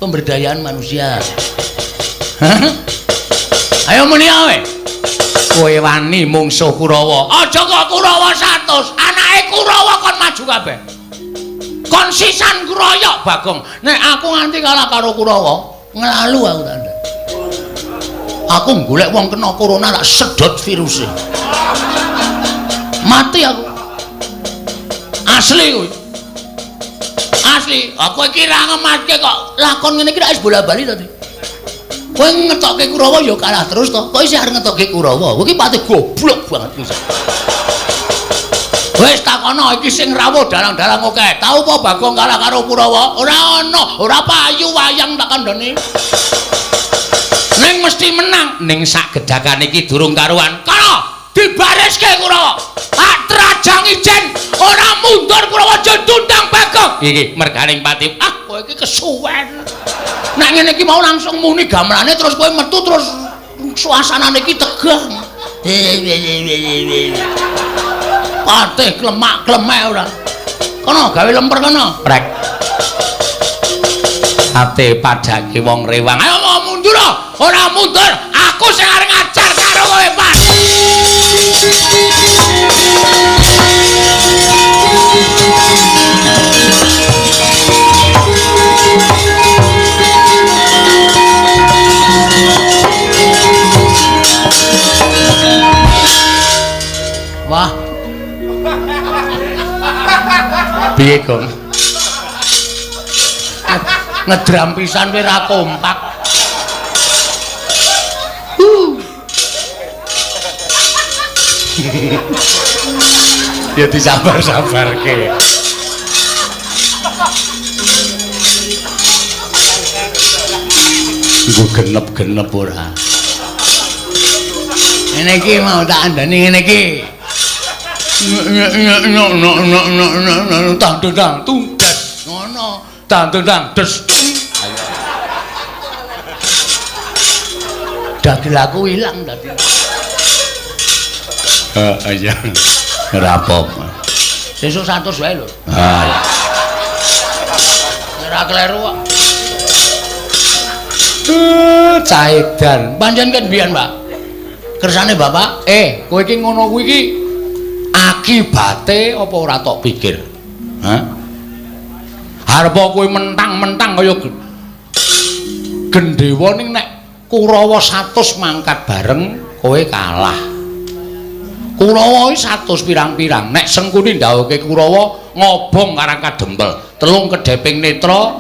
pemberdayaan manusia. Hah? Ayo muni ae. Kowe wani mungsuh Kurawa. Aja kok Kurawa 100, anake Kurawa kon maju kabeh. Kon sisan kroyok Bagong. Nek aku nganti kalah karo Kurawa, nglalu aku tanda. Aku golek wong kena corona tak sedot viruse. Mati aku. Asli kuwi. Asli, aku iki ra ngematke kok lakon ngene iki wis bola-bali to. Kowe ngetokke Kurawa ya kalah terus to. Kok isih arep ngetokke Kurawa? Kowe iki pati goblok banget wis. Wis takono iki sing rawuh dalang-dalang akeh. Tau apa Bagong kalah karo Kurawa? Ora ana, ora payu wayang tak kandhani. Ning mesti menang. Ning sak gedhakan iki durung karuan. Kono dibariske Kurawa. Tak trajang ijen ora mundur Kurawa jendundang Bagong. Iki merganing pati. Ah, kowe iki kesuwen. Nek ngene iki mau langsung muni gamelane terus kowe metu terus suasanane iki tegang. Patih klemak-klemek ora. Kono gawe lemper kono. Prek. Ate padake wong rewang. Ayo mau mundur ora mundur. Aku sing arep ngajar karo kowe, Pak. Wah. Piye, Gong? Ngedram pisan kowe ra kompak. Ya disabar-sabarke. Nggo genep-genep ora. Ngene iki mau tak andani ngene iki. Tang tang tunggas ngono. Tang tang des. Ayo. Dagel aku ilang dadi. Heeh iya. Ora apa-apa. Sesuk 100 wae lho. Ah. Ora kleru kok. Caedan. Pancen kan biyen, Pak. Kersane Bapak, kowe iki ngono kuwi iki akibate apa ora tok pikir? Hah? Arep kowe mentang-mentang kaya gendhewa ning nek Kurawa 100 mangkat bareng kowe kalah. Kurawa iki 100 pirang-pirang. Nek Sengkuni ndhawuhke Kurawa ngobong Karang Kadempel, telung kedheping netra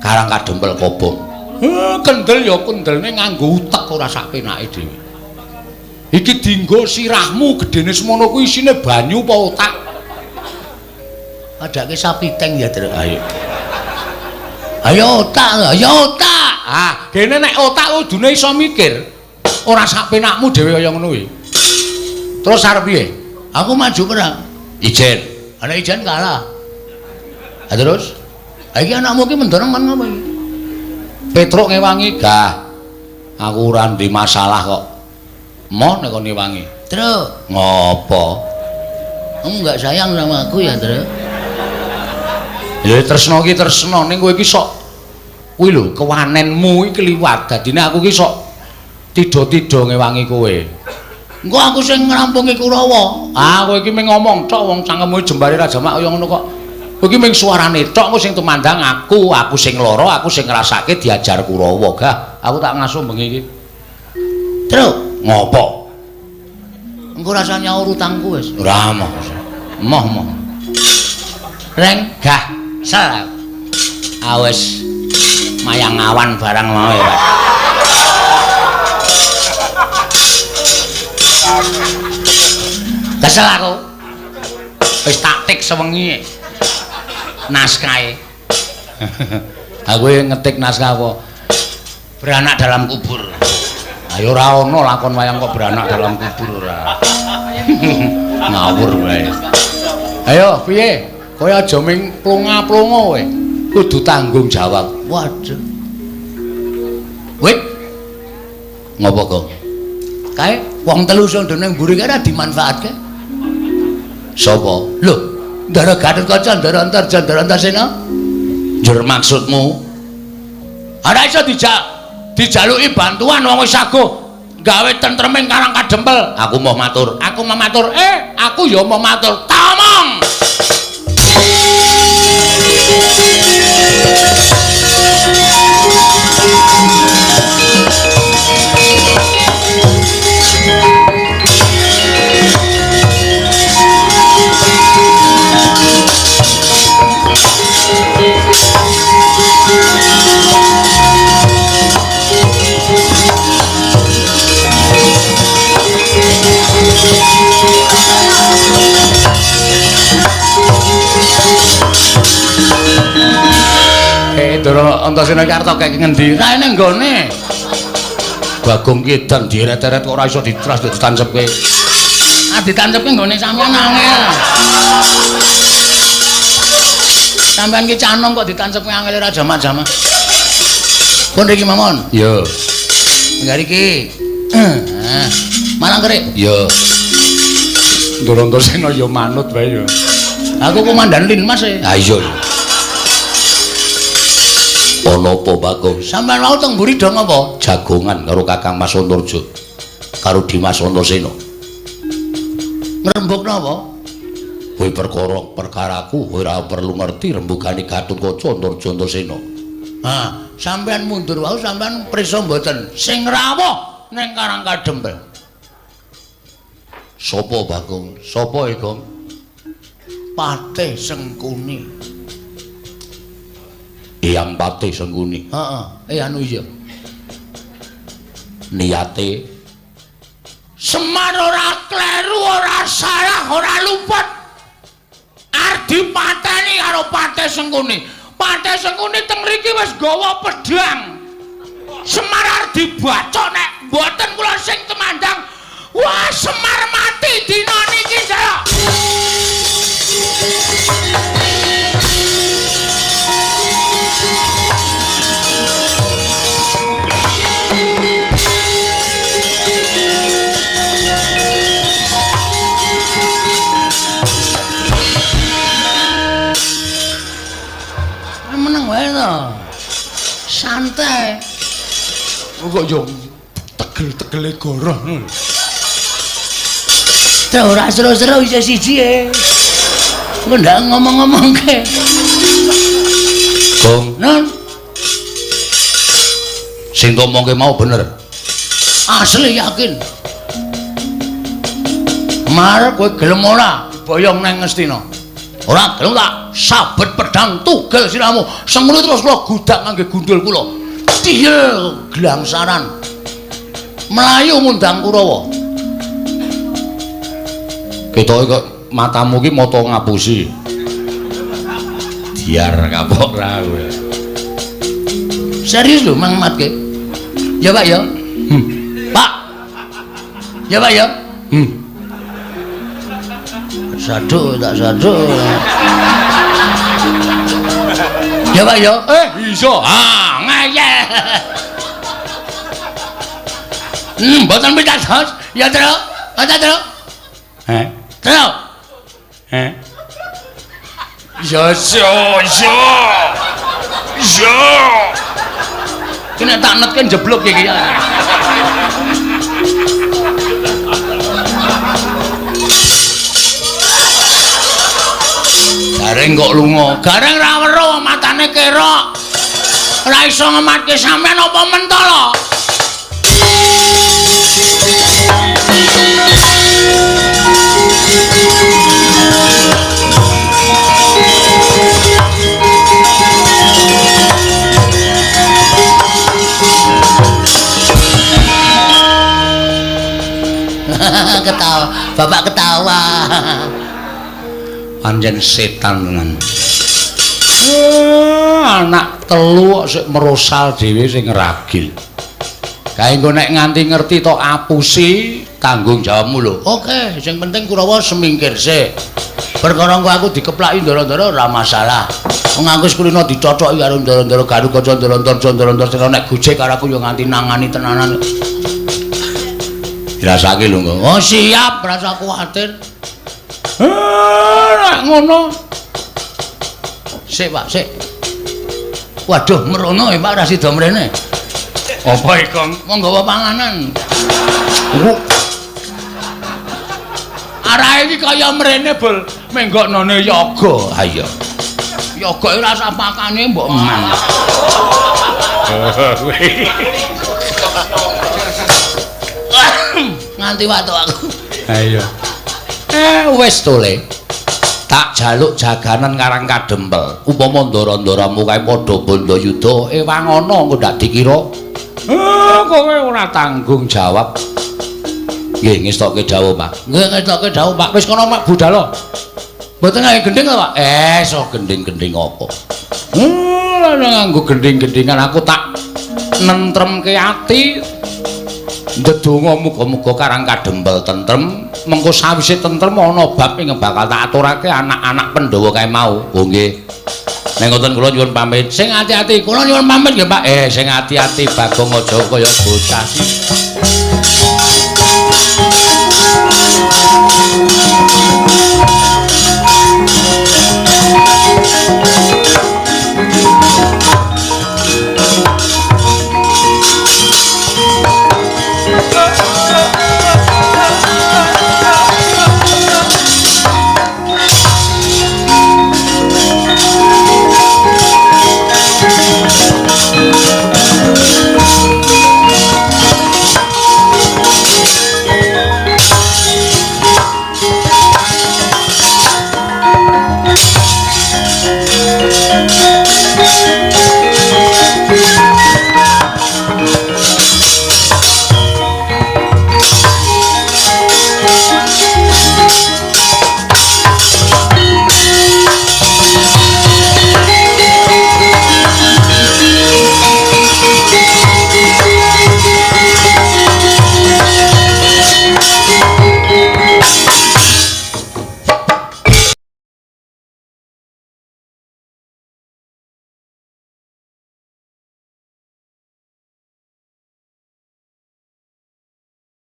Karang Kadempel kobong. Kendel ya kendelne nganggo utek ora sak penake dhewe. Iki dienggo sirahmu gedene semono kuwi isine banyu apa otak? Padake sapi teng ya, Tru. Ayo. Ayo otak, ayo otak. Ah, dene nek otak kudune iso mikir. Ora sak penakmu dhewe kaya ngono kuwi. Terus arep piye? Aku maju perang. Ijen. Ana ijen kalah. Ha terus? Ha iki anakmu iki mendorong kan ngopo iki? Petruk ngewangi gah. Aku ora ndek masalah kok. Moh nek kon ngewangi. Truk. Ngopo? Kamu enggak sayang sama aku ya, Truk? Ya tresno iki tresno ning kowe iki sok kuwi lho kewanenmu iki kliwat. Dadine aku iki sok tidha-tidha ngewangi kowe. Engko aku sing ngrampungi Kurawa. Ah, kowe iki mung ngomong tok wong cangkemmu jembare ra jamak kaya ngono kok. Kowe iki mung suarane tok engko sing tumandang aku, aku sing lara, aku sing ngrasake diajar Kurawa. Gah, aku tak ngasuh bengi iki. Truk, ngopo? Engko rasa nyaur utangku wis. Ora moh. Moh moh. Reng, gah, sel. Awes mayang awan barang mau ya, Pak. Kesel aku. Wis taktik sewengi naskahe. Aku ngetik naskah apa? Beranak dalam kubur. Ayo ora ono lakon wayang kok beranak dalam kubur ora. Ngawur wae. Ayo piye? Kowe aja ming plonga-plonga kowe. Kudu tanggung jawab. Waduh. Wit. Ngopo, Gong? Kae wong telu sing nang mburi kae ora dimanfaatke. Sapa? Lho, Ndara Gatotkaca, Ndara Antarja, Ndara Antasena. Njur maksudmu? Ora iso dijaluki bantuan wong wis sago gawe tentreming Karang Kadempel. Aku mau matur. Aku mau matur. Aku ya mau matur. Tamong. Ndara Antasena iki arep kek ngendi? Ra ene nggone. Bagong ki edan dieret-eret kok ora iso ditras ditancepke. Ah ditancepke nggone sampean angel. Sampean ki canom kok ditancepke angel ora jamak-jamak. Pun riki mawon. Iya. Enggak iki. Heeh. Malang kerik. Iya. Ndara Antasena ya manut wae ya. Aku komandan Linmas e. Ha iya. Ana apa, Bagong? Sampeyan wau teng mburi do ngapa? Jagongan karo Kakang Mas Antarja. Karo Dimas Antasena. Ngrembug napa? Kowe perkara perkaraku kowe ora perlu ngerti rembugane Gatotkaca Antarja Antasena. Ha, sampeyan mundur wau sampeyan prisa mboten sing rawuh ning Karang Kadempel. Sapa, Bagong? Sapa e, Gong? Patih Sengkuni. Eyang Patih Sengkuni. Heeh, anu iya. Niate Semar ora kleru, ora salah, ora luput. Arep dipateni karo Patih Sengkuni. Patih Sengkuni teng mriki wis gawa pedhang. Semar arep dibacok nek mboten kula sing temandang. Wah, Semar mati dina niki, Ndara. Meneng wae to. Santai. Kok yo tegel-tegele goroh ngono. Ta ora seru-seru isih siji e. Engko ndak ngomong-ngomongke. Gong, Non, sing ngomongke mau bener. Asli yakin. Mar kowe gelem ora boyong nang Ngastina? Ora gelem tak sabet pedang tugel siramu. Semono terus kula gudak ngangge gundul kula. Tiyel glangsaran. Melayu ngundang Kurawa. Ketoke kok matamu ki mata ngapusi. Diar kapok ra kowe. Serius lho Mang Matke. Ya Pak ya. Pak. Ya Pak ya. Saduk tak saduk. Ya Pak ya. Iso. Ah, ngeyel. Mboten pitados. Ya, Tru. Kaca, Tru. Heh. Tru. Heh. Ya iso, iso. Iso. Ki nek tak netke njeblug iki ya. Gareng kok lunga. Gareng ra weruh matane kerok. Ora iso ngematke sampean apa mentolo. Ketawa, bapak ketawa. Pancen setan tenan. Anak telu kok sik merosal dhewe sing ngragil. Kae engko nek nganti ngerti tok apusi tanggung jawabmu lho. Oke, sing penting Kurawa semingkir sik. Perkara engko aku dikeplaki ndara-ndara ora masalah. Wong aku wis kulino dicocoki karo ndara-ndara Garukaca ndara-ndara ndara-ndara nek gojek karo aku ya nganti nangani tenanan. Dirasake lho engko. Oh siap, rasa kuwatir. Nek ngono. Sik, Pak, sik. Waduh, merono ya Pak ra sida mrene. Apa iki, Kong? Wong nggawa panganan. Arahe iki kaya mrene, Bul. Menggoknone yoga. Ha iya. Yoga ora usah pakane mbok eman. Nganti watuk aku. Ha iya. Wis to, Le. Tak jaluk jaganan Karang Kadempel. Upama ndara-ndaramu kae padha bandayuda, ewang ana engko ndak dikira. Kowe ora tanggung jawab. Nggih, ngestokke dawuh, Pak. Nggih, ngestokke dawuh, Pak. Wis kono mak budal. Mboten nganggo gendhing to, Pak? So gendhing-gendhing apa? Nganggo gendhing-gendhingan aku tak nentremke ati. Ndedonga muga-muga Karang Kadempel tentrem, mengko sawise tentrem ana bab ing bakal tak aturake anak-anak Pandhawa kae mau. Oh nggih. Nek ngoten kula nyuwun pamit. Sing ati-ati, kula nyuwun pamit nggih, Pak. Sing ati-ati Bagong aja kaya bocah.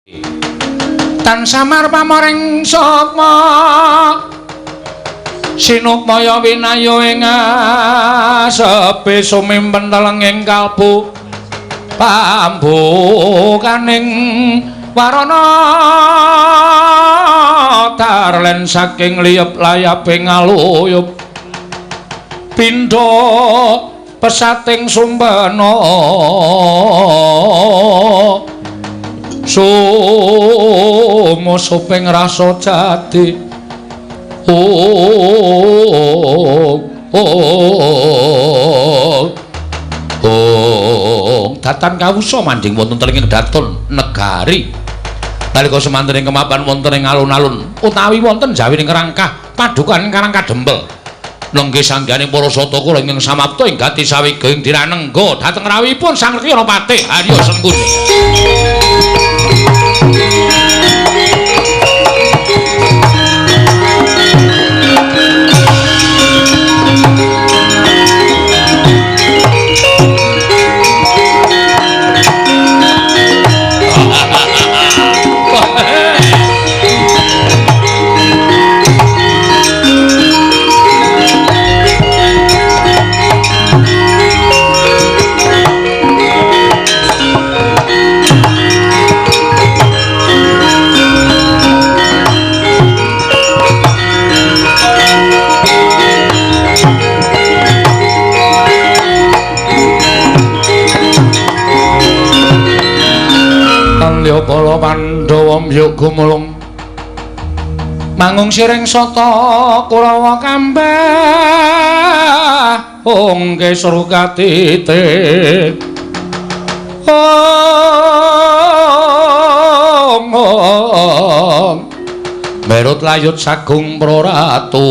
Tan samar pamoring sukma sinukmaya winayo ing asepe sumimpen telenging kalbu pambukaning warana tarlen saking liyep layaping aluyup pindha pesating sumbana sumusuping rasa jati. Oh oh oh datan kawusa manjing wonten telenging daton negari nalika semanten ing kemapan wonten ing alun-alun utawi wonten jawining rangkah padukan Karang Kadempel nenggih sangganing para sata kula ingkang samapta ing gati sawiga ing diranengga dhateng rawuhipun Sang Resi Ranapati Arya Sengkuni. Para Pandhawa mbyuk gumulung mangung siring sata Kurawa kambah ongke srukatite ong merut layut sagung praratu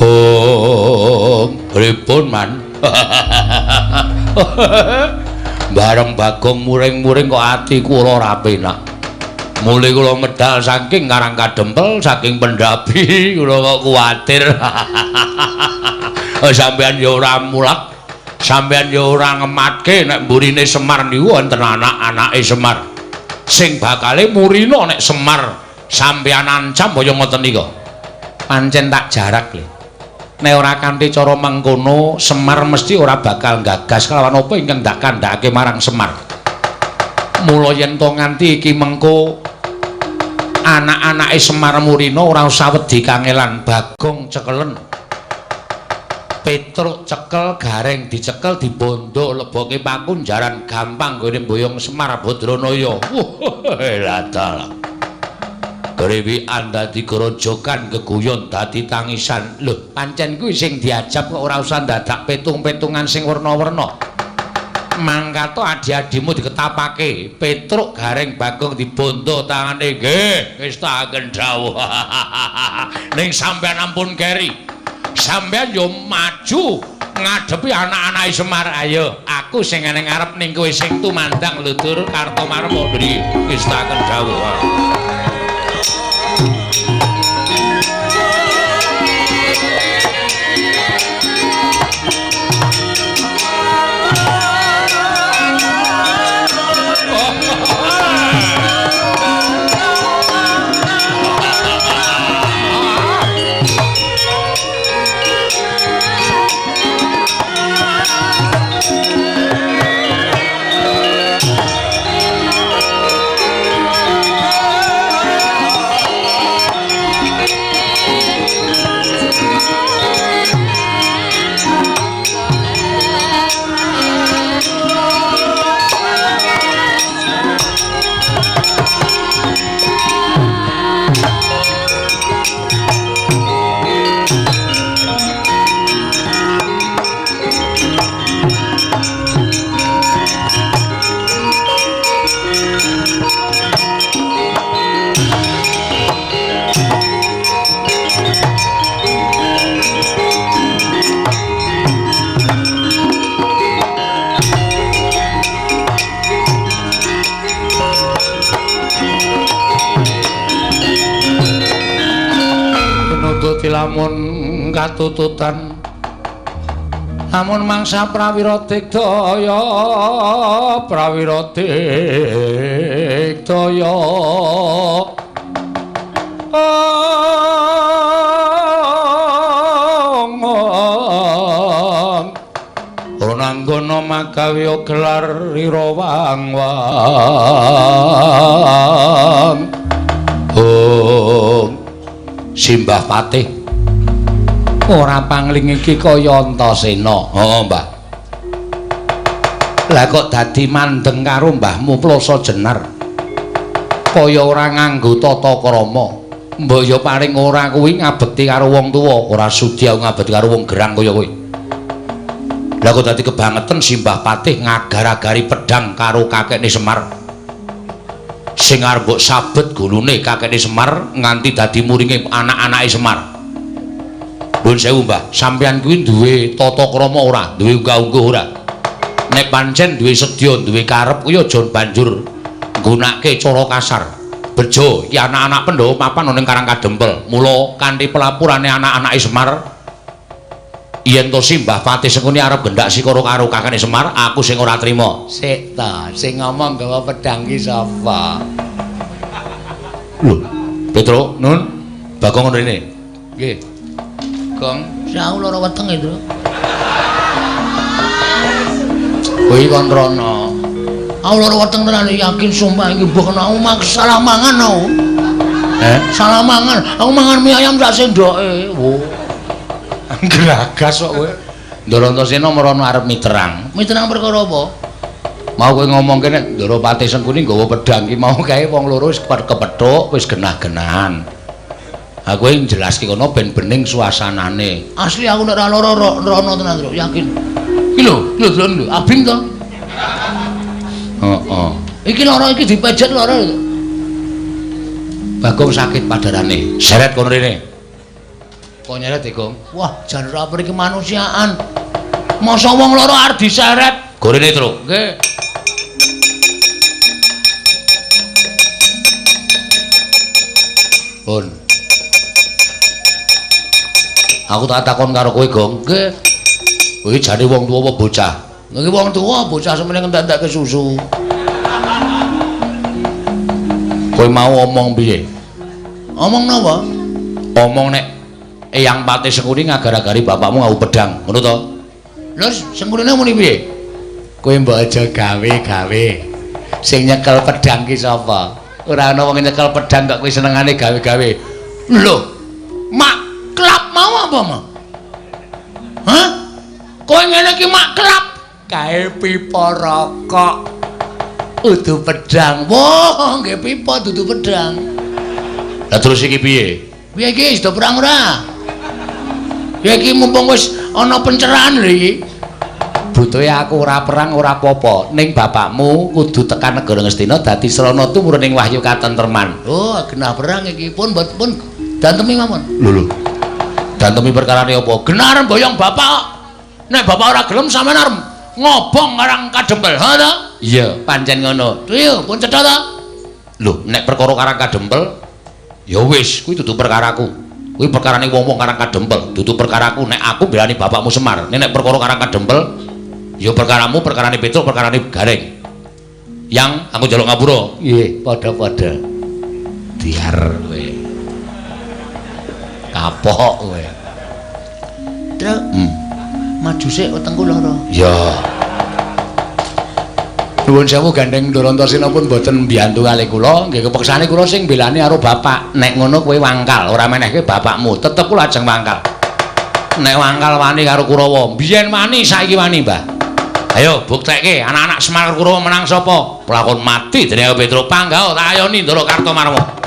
ong pripun man. Bareng Bagong muring-muring kok ati kula ora penak. Mule kula medal saking Karang Kadempel, saking Pendapi, kula kok kuwatir. Sampeyan ya ora mulak, sampeyan ya ora ngematke nek mburine Semar niku wonten anak-anake Semar. Sing bakale murina nek Semar sampeyan ancam kaya ngoten nika. Pancen tak jarak lho. Nek ora kanthi cara mengkono Semar mesti ora bakal gagas kelawan apa ingkang ndak kandhake marang Semar. Mula yen to nganti iki mengko anak-anake Semar murina ora usah wedi kangelan. Bagong cekelen, Petruk cekel, Gareng dicekel, dibondo leboke pakunjaran gampang gone mboyong Semar Badranaya. Wah, dalah. Grewikan dadi grojogan, geguyon dadi tangisan. Lho, pancen kuwi sing diajab kok ora usah dadak petung-petungan sing werna-werna. Mangkato adi-adimu diketapake, Petruk Gareng Bagong dibondo tangane. Nggih, wis tak dawuh. Ning sampeyan ampun keri. Sampeyan yo maju ngadepi anak-anake Semar. Ayo, aku sing ning ngarep ning kowe sing tumandang lutur Kartomarma. Mriki wis tak dawuh. Lamun katututan Amun mangsa prawira digdaya, prawira digdaya. Ronanggana magawe gelar ira wang-wang. Hong Simbah Patih ora pangling iki kaya Antasena. Heeh, Mbah. Lah kok dadi mandeng karo mbahmu Plasa Jenar. Kaya ora nganggo tata krama. Mbok ya paling ora kuwi ngabekti karo wong tuwa, ora sudi aku ngabekti karo wong gerang kaya kowe. Lah kok dadi kebangetan Simbah Patih ngagar-agari pedhang karo kakekne Semar. Sing arep mbok sabet gulune kakekne Semar nganti dadi muringe anak-anake Semar. Nuwun sewu, Mbah, sampeyan kuwi duwe tata krama ora? Duwe unggah-ungguh ora? Nek pancen duwe sedya, duwe karep kuwi aja banjur nggunakake cara kasar. Bejo iki anak-anak Pandhawa papan ana ning Karang Kadempel. Mula kanthi pelapurane anak-anake Semar, yen to Simbah Patih Sengkuni arep gendak sikara karo kakane Semar, aku sing ora trima. Sik ta, sing ngomong gawa pedhang ki sapa? Lho, Petro, Nun, Bagong ngono rene. Nggih. Gong, aku lara wetenge, Tru. Kuwi kon rono. Aku lara weteng tenan yakin sumpah iki mbok aku mak salah mangan aku. Salah mangan. Aku mangan mie ayam sak sendoke. Wo. Gragas kok kowe. Ndara Antasena merono arep miterang. Miterang perkara apa? Mau kowe ngomongke nek Ndara Patih Sengkuni nggawa pedhang ki mau kae wong loro wis kepethuk, wis genah-genahan. Aku yang jelaske kono ben bening suasanane. Asli aku nek ora lara rono tenan, Tru, yakin. Iki lho, lho delok lho, abing to. Heeh. Iki lara iki dipejet lara lho. Bagong sakit padarane. Seret kono rene. Kok nyeret e, Gong? Wah, jan ora peri kemanusiaan. Masa wong lara arep diseret? Gorene, Tru. Nggih. Pun. Aku tak takon karo kowe, Gong. Nggih. Kowe jane wong tuwa apa bocah? Nggih wong tuwa, bocah semene ngentek-entekke susu. Kowe mau omong piye? Omong napa? Omong nek Eyang Patih Sengkuni ngagar-agari bapakmu nganggo pedhang, ngono to? Lho, Sengkunine muni piye? Kowe mbok aja gawe-gawe. Sing nyekel pedhang ki sapa? Ora ana wong nyekel pedhang kok kowe senengane gawe-gawe. Lho, mak klap mau apa, Ma? Hah? Kowe ngene iki mak klap kae pipa rokok. Udu pedhang. Wah, nggih pipa dudu pedhang. Lah terus iki piye? Piye iki sida perang ora? Ya iki mumpung wis ana pencerahan lho iki. Butuhe aku ora perang ora apa-apa, ning bapakmu kudu tekan negara Ngastina dadi srana tumurun ing wahyu katentreman. Oh, genah perang iki pun mbot pun dantemi mawon. Lho lho. Dantemi perkarane apa? Genah arep boyong bapak. Nek bapak ora gelem sampean arep ngobong Karang Kadempel. Ha ta? Iya, pancen ngono. Iya, pun cetha ta? Lho, nek perkara Karang Kadempel ya wis, kuwi dudu perkaraku. Kuwi perkarane wong-wong Karang Kadempel, dudu perkaraku. Nek aku mbelani bapakmu Semar, nek perkara Karang Kadempel ya perkaramu, perkarane Petruk, perkarane Gareng. Yang aku njaluk ngapura. Nggih, padha-padha. Diar kowe. Kapok kowe. Truk. Maju sik wetengku lara. Ya. Nuwun sewu gandeng Ndara Antasena pun mboten mbiyantu kalih kula, nggih kepeksane kula sing mbelani karo bapak. Nek ngono kowe wangkal, ora menehke bapakmu, tetep kula ajeng wangkal. Nek wangkal wani karo Kurawa, biyen wani saiki wani, Mbah. Ayo buktekke anak-anak Semar Kurawa menang sapa? Pelakon mati dening Petruk Panggah tak ayoni Ndara Kartomarma.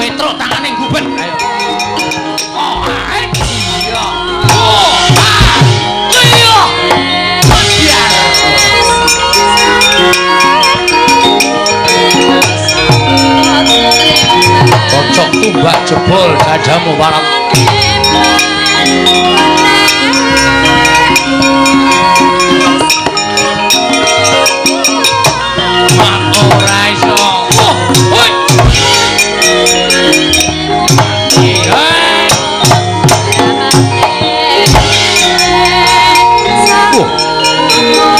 Petruk tangane guben. Ayo. Oh, iya. Oh, iya. Kocok tumbak jebol dadamu warak. Mak ora iso. Oh, hoi.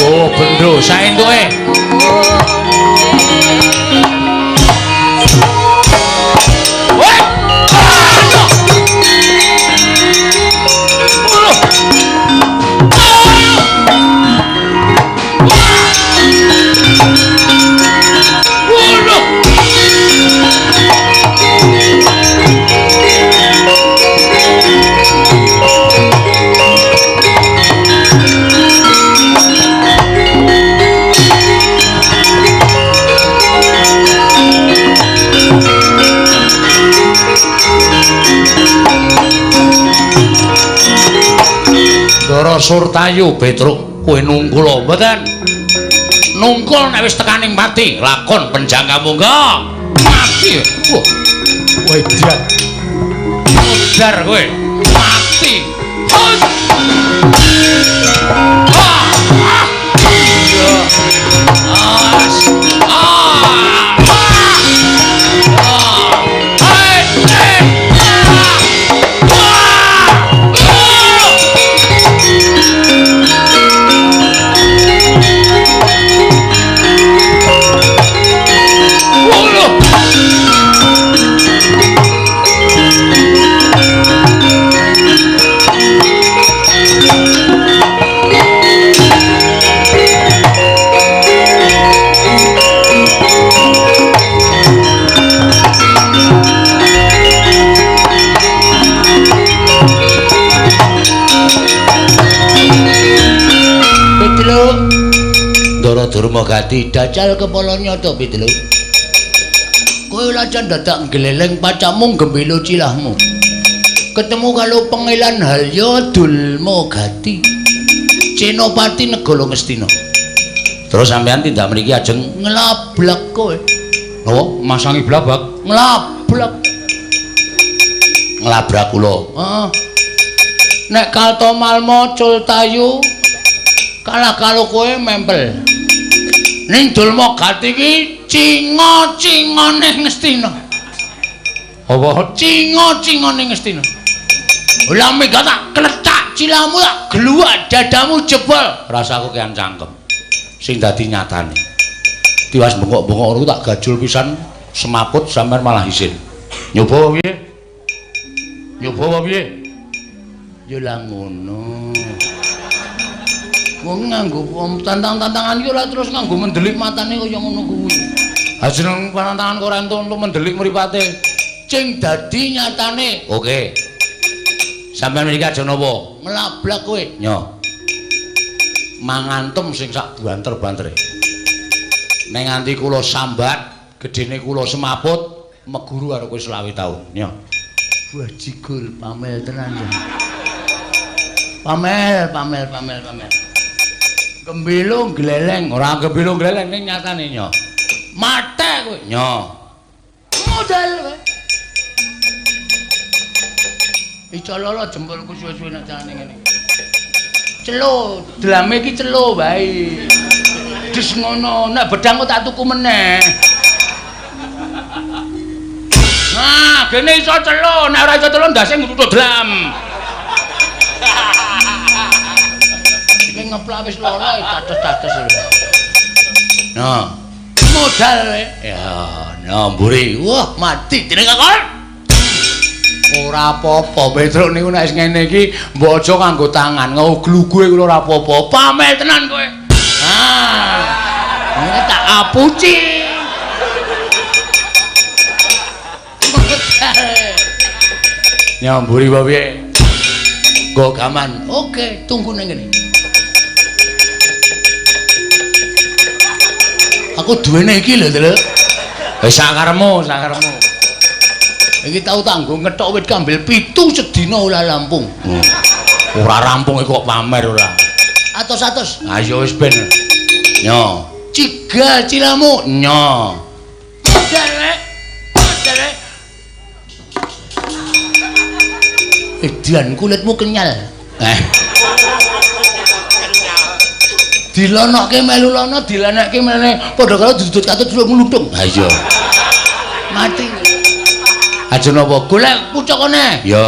Oh, bendo saentuke. Woi. Aduh. Aduh. Aduh. Ndara Surtayu Petruk kowe nungkul mboten? Nungkul nek wis tekaning pati, lakon penjangka mungga. Mati. Wah. Wedan. Modar kowe. Mati. Hut. Ah. Ah. Iya. As. Ah. Ah. Hai. Eh. Ah. Ah. Waduh. Petruk. Ndara Durmagati dajal kepala nyata Petruk. Kowe lajan dadak nggleleng pacamu gembilo cilahmu. Ketemu karo Pangeran Halya Dulmagati. Senopati Negara Ngastina. Terus sampean tindak mriki ajeng nglablak kowe. Napa? Masangi blabak? Nglablak. Nglabrak kula. Heeh. Nek Kaltomalma Cultayu kalah karo kowe mempel. Ning Dulmagati iki cinga-cingane Ngastina. Apa? Cinga-cingane Ngastina. Lah mega tak klecak cilamu tak gluwak dadamu jebol. Rasaku kian cangkem. Sing dadi nyatane. Tiwas bengok-bengok ngono tak gajul pisan semaput sampean malah isin. Nyoba apa piye? Nyoba apa piye? Ya lah ngono. Wong nganggo tantang-tantangan iki ora terus nganggo mendelik matane kaya ngono kuwi. Ha jeneng tantangan kok ora entuk mendelik mripate. Sing dadi nyatane. Oke. Sampeyan mriki aja napa? Nglablak kowe. Nyo. Mangantem sing sak banter-bantere. Nek nganti kula sambat, gedene kula semaput, meguru karo kowe 25 taun. Nyo. Wajigul pamel tenan ya. Pamel, pamel, pamel, pamel. Gembilo gleleng, ora gembilo gleleng ning nyatane nyo. Mate kowe. Nyo. Modal kowe. Iso lolo jempolku suwe-suwe nek carane ngene. Celo, delame iki celo wae. Des ngono, nek bedang kok tak tuku meneh. Nah, gene iso celo, nek ora iso celo ndase ngruthuk dlam. Iki ngeplak wis loro dados-dados lho. Nah, modal kowe. Ya, nah mburi. Wah, mati dening kakon. Ora apa-apa, Petruk niku nek wis ngene iki mbok aja nganggo tangan, ngoglugue kula ora apa-apa. Pamel tenan kowe. Ah. Ini tak apuci. Nyamburi wae piye? Nggo gaman. Oke, tunggu nang kene. Aku duwene iki lho, Truk. Wis sakaremu, sakaremu. Iki tau tak nggo ngethok wit kambil 7 sedina ora rampung. Ora rampung iki kok pamer ora. Atos-atos. Ayo wis ben. Nyo. Cigal cilamu. Nyo. Derek. Derek. Edian kulitmu kenyal. Dilonokke melu lono, dilenekke mene. Padha karo dudut katut celuk mluthung. Ha iya. Mati. Aja napa golek pucukane. Ya.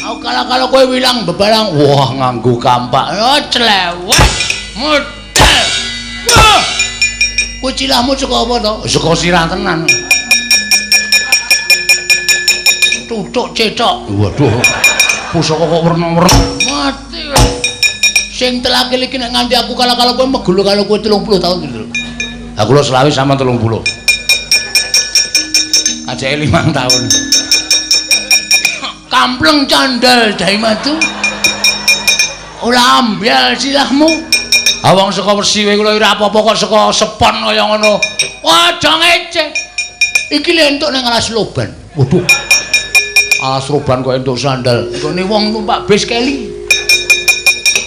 Aku kalah-kalah kowe wilang bebarang. Wah, nganggo kampak. Oh, clewet. Modal. Kowe cilahmu saka apa to? Saka sirah tenan. Tutuk cethok. Waduh. Pusaka kok werna-werna. Mati. Sing telakil iki nek nganti aku kalah-kalah kowe megulu karo kowe 30 tahun gitu. Aku lho selawe sama 30. Ajake 5 tahun. Kampleng candal dai madu. Ora ambyal silahmu. Ah wong saka Resi kowe kula ora apa-apa kok saka sepon kaya ngono. Wah, aja ngece. Iki lho entuk nang alas loban. Waduh. Alas roban kok entuk sandal. Nggone wong numpak bis keli.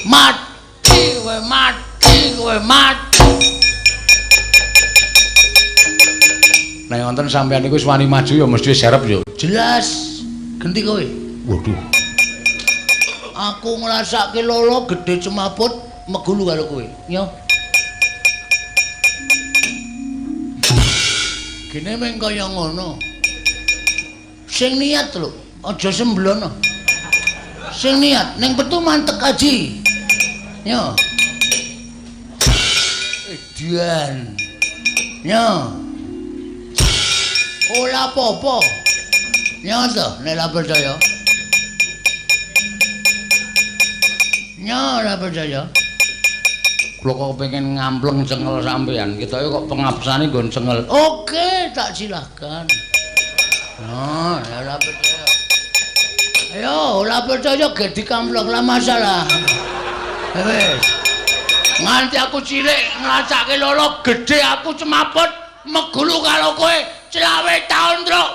Mati kowe, mati kowe, mati. Nek wonten sampean niku wis wani maju ya mesti serep ya. Jelas. Genti kowe. Waduh. Aku ngrasake lolo gedhe cemaput megulu karo kowe. Yo. Gene meng kaya ngono. Sing niat lho, aja semblono. Sing niat ning petu mantek aji. Yo. Edian. Yo. Ora apa-apa. Nyo to, nek ora percaya. Nyo ora percaya. Kula kok pengen ngampleng cengel sampean. Ketoke kok pengapsane nggon cengel. Oke, tak silahkan. Nah, ora percaya. Ayo, ora percaya ge dikampleng lah masalah. Wis. Nganti aku cilik ngrasake lolo gedhe aku cemaput megulu karo kowe 25 taun, Truk.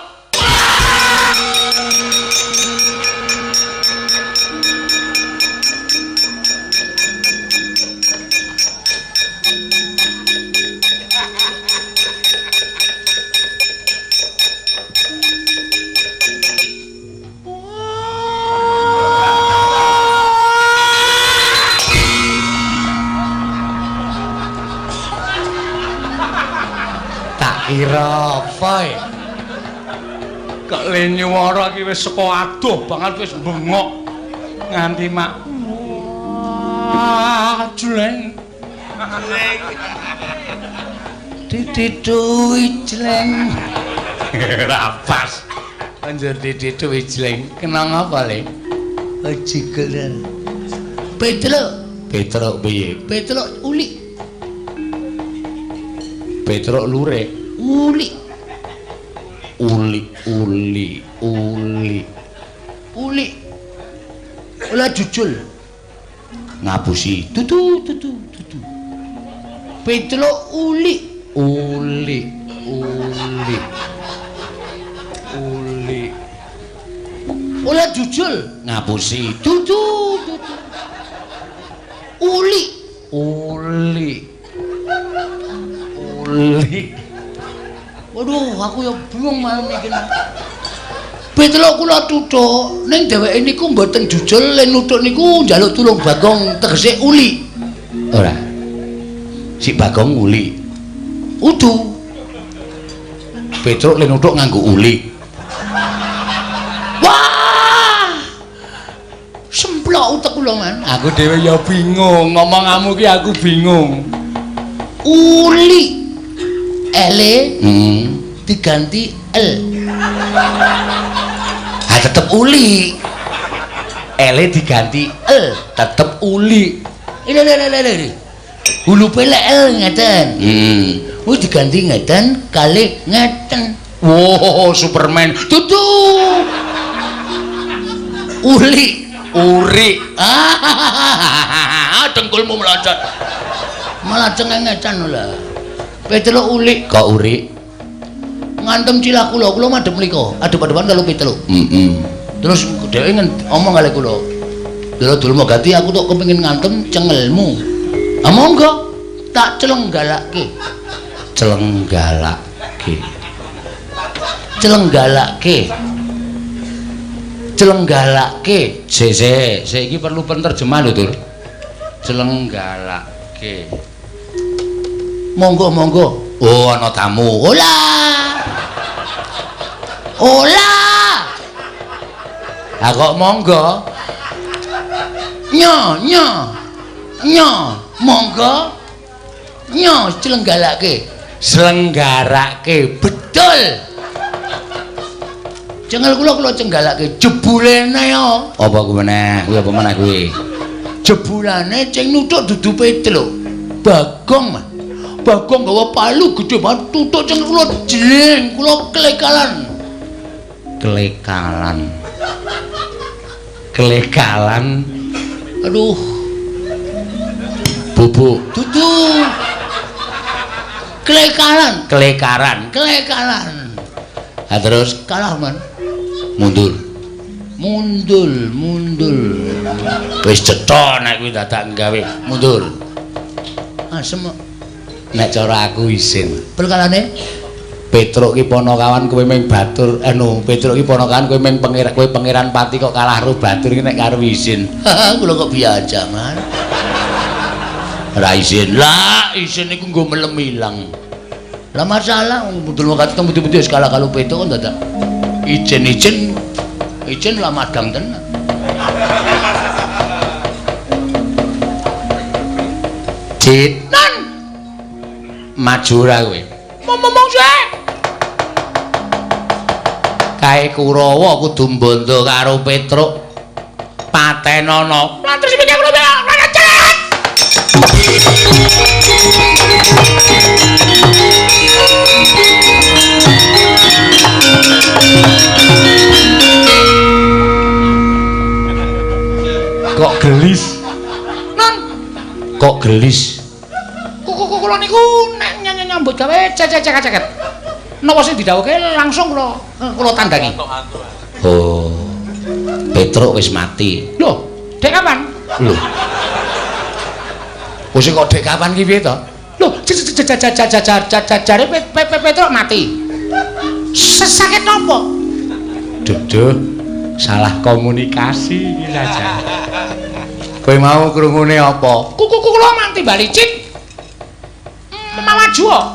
Tak kira apa ya? Kok le nyuwara iki wis saka adoh banget wis bengok nganti mak. Wah, jleng. Jleng. Dididui jleng. Ora pas. Banjur dididui jleng. Kenang apa le? Jigel. Petruk. Petruk piye? Petruk ulik. Petruk lurik. Ulik. Uli uli uli. Ulik. Ora jujul. Ngapusi. Tutu tutu tutu. Petruk ulik. Uli uli. Uli. Ora jujul. Ngapusi. Tutu tutu. Uli. Uli. Uli. Waduh, aku ya bingung malam iki. Petruk kula tuthuk, ning dheweke niku mboten jujul, len nuthuk niku njaluk tulung Bagong tegese uli. Ora. Si Bagong uli. Udu. Petruk len nuthuk nganggo uli. Wah! Semplok utek kula, Man. Aku dhewe ya bingung, ngomongamu ki aku bingung. Uli. L diganti L. Ha tetep uli. L diganti L, tetep uli. Ini ini. Hulupe lek L ngeten. Wis diganti ngeten kali ngeten. Wow, Superman. Tutu. Uli, uri. Ah, dengkulmu melonjot. Malah cengengecan lho. Petruk uli kok uri? Ngantem cilah kula, kula madhep mriko. Adep-adepan karo Petruk. Heeh. Terus dheweke ngomong kali kula. Lho Durma Gati aku tok kepengin ngantem cengelmu. Ah monggo, tak celenggalake. Celenggalake. Celenggalake. Celenggalake. Sik sik, sik iki perlu penerjemah lho, Tur. Celenggalake. Monggo monggo. Oh, ana tamu. Ola. Ola. Ha kok monggo? Nyo nyo. Nyo, monggo. Nyo celenggalake. Selenggarake. Betul. Cengel kula kula cenggalake jebulene yo. Apa kuwi meneh? Kuwi apa meneh kuwi? Jebulane sing nuthuk dudu Petruk. Bagong, Mas. Bagong gawa palu gedhe banget tutuk cengel kula jling, kula klekalan. Klekalan. Klekalan. Aduh. Bubuk. Dudu. Klekalan, Klekaran. klekalan. Ha terus Kalah, Man. Mundur. Mundul, mundul. Wis cetha nek kuwi dadak gawe mundur. Asem Nek cara aku isin. perkarane Petruk ki ponokawan kowe ming batur anu Petruk ki ponokawan kowe ming pangeran kowe pangeran pati kok kalah karo batur ki nek karo isin. Kula kok biasa, Man. Ora isin. Lah isin iku nggo melem ilang. Lah masalah wong mundul wakati teng pundi-pundi wis kalah karo Petruk kok dadak ijen-ijen ijen lah madang tenan. Cit. Nan. Maju ora kowe? Ngomong sik. Kae Kurawa kudu mbondo karo Petruk. Patenono. Lah terus piye kula cet. Kok gelis? Non. Kok gelis? Kula niku nek nyambut gawe cecek-ceket. Napa sing didhawuhke langsung kula tandangi. Oh. Petruk wis mati. Lho, dek kapan? Lho. Wis kok dek kapan ki piye to? Lho, jare Petruk mati. Sakit napa? Duduh, salah komunikasi iki saja. Kowe mau krungune apa? Kula mati bali cit. Maju kok.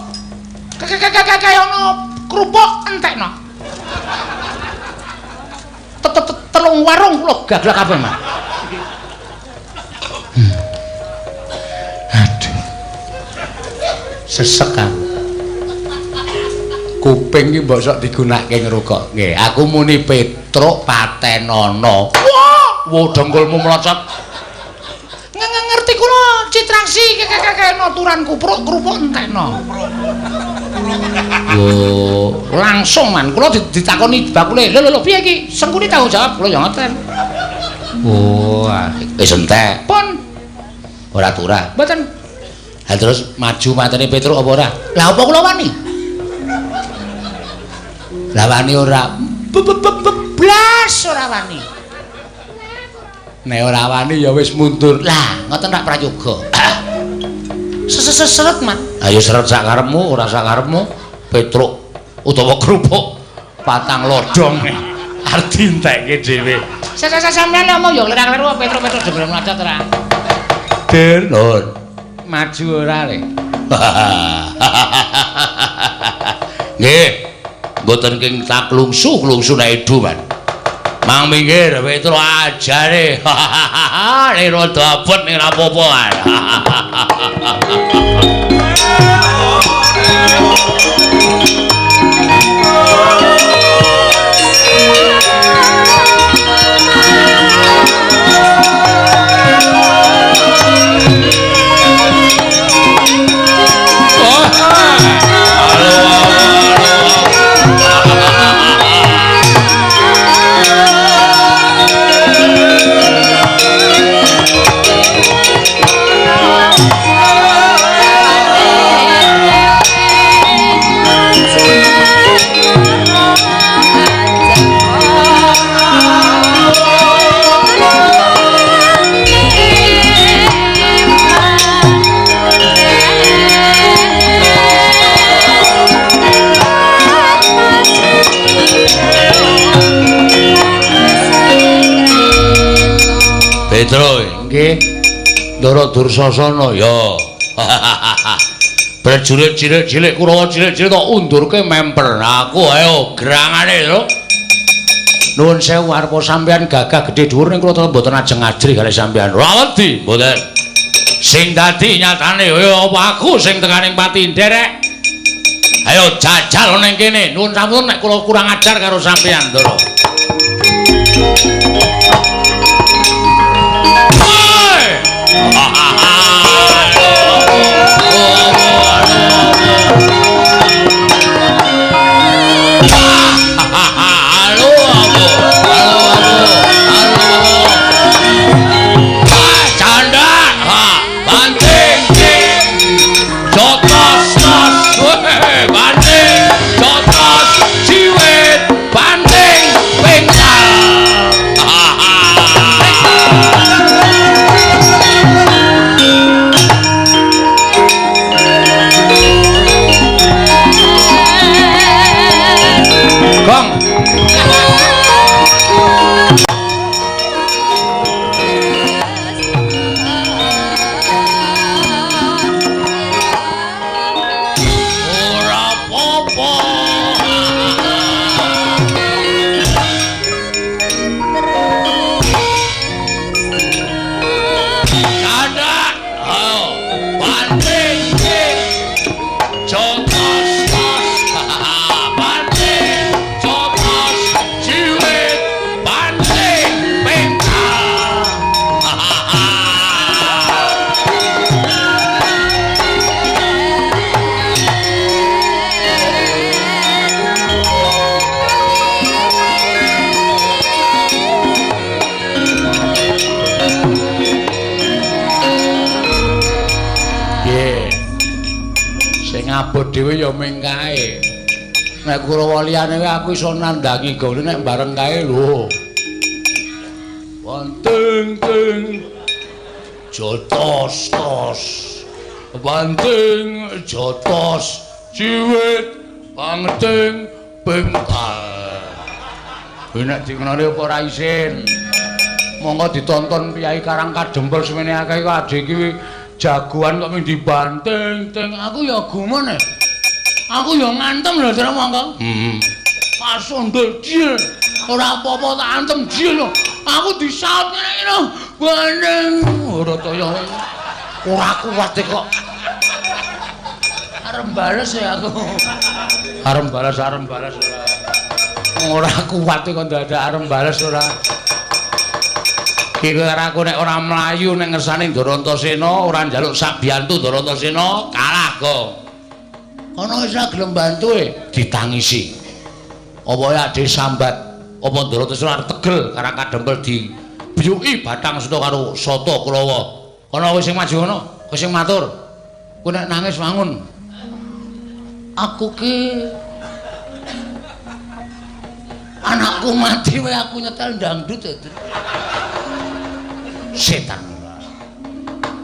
Kaya ana kerupuk entekno. Telung warung kula gaglak kabeh, Mas. Aduh. Sesek aku. Kuping iki mbok sok digunakake ngrungok. Nggih, aku muni Petruk patenono. Wah, wo dengkulmu mlocot. Ngerti kula citraksi kekekekno turan kupruk kerupuk entekno. Yo, langsung man kula ditakoni bakule. Lho lho piye iki? Sengkuni tanggung jawab kula ya ngoten. Oh, wis entek. Pun ora turah. Mboten. Ha terus maju matene Petruk apa ora? Lah apa kula wani? Lah wani ora. Blas ora wani. Nek ora wani ya wis mundur. Lah, ngoten rak prayoga. Seret, Man. Ayo seret sak karepmu, ora sak karepmu. Petruk utawa kerupuk patang lodong arep dientekke dhewe. Sampeyan ngomong ya kleru-kleru Petruk-Petruk jebul mlacat ora. Der, Lur. Maju ora le. Nggih. Mboten king tak klungsu-klungsu nek edu, Man. Mang minggir Petruk ajare. Nek rada abot ning ra apa-apa. Petro, nggih. Ndara Dursasana ya. Prajurit cilik-cilik Kurawa cilik-cilik tok undurke memper. Aku ayo gerangane lho. Nuwun sewu arepa sampean gagah gedhe dhuwur ning kula mboten ajeng ajrih kalih sampean. Ora wedi, mboten. Sing dadi nyatane ya apa aku sing tekaning pati nderek. Ayo jajal ning kene. Nuwun sampun nek kula kurang ajar karo sampean, Ndara. Abot dhewe ya ming kae. Nek Kurawa liyane aku iso nandhangi gone nek bareng kae lho. Banting ting jotos tos. Banting jotos ciwit banting bengkal. Nek dikenali apa ora isin. Monggo ditonton piyai Karang Kadempel semene akeh kok adhe iki jagoan kok ming dibanting ting. Aku ya gumun e. Aku ya ngantem lho Tru monggo. Heeh. Pasundul jil. Ora apa-apa tak antem jil lho. Aku disaut ngene iki lho. Banting ora kaya ora kuat kok. Arep bales ya aku. Arep bales ora. Ora kuat kok dadak arep bales ora. Kira aku nek ora mlayu nek ngersane Ndarantasena ora njaluk sabiyantu Ndarantasena kalah kok. Kono wis ora gelem bantu e ditangisi. Apa ya ade sambat apa Ndarantasena arep tegel Karang Kadempel dibiyuki batang seta karo sata Kurawa. Kono wis sing maju kono, kowe sing matur. Kowe nek nangis wangun. Aku ki anakku mati wae aku nyetel dangdut e. Setan.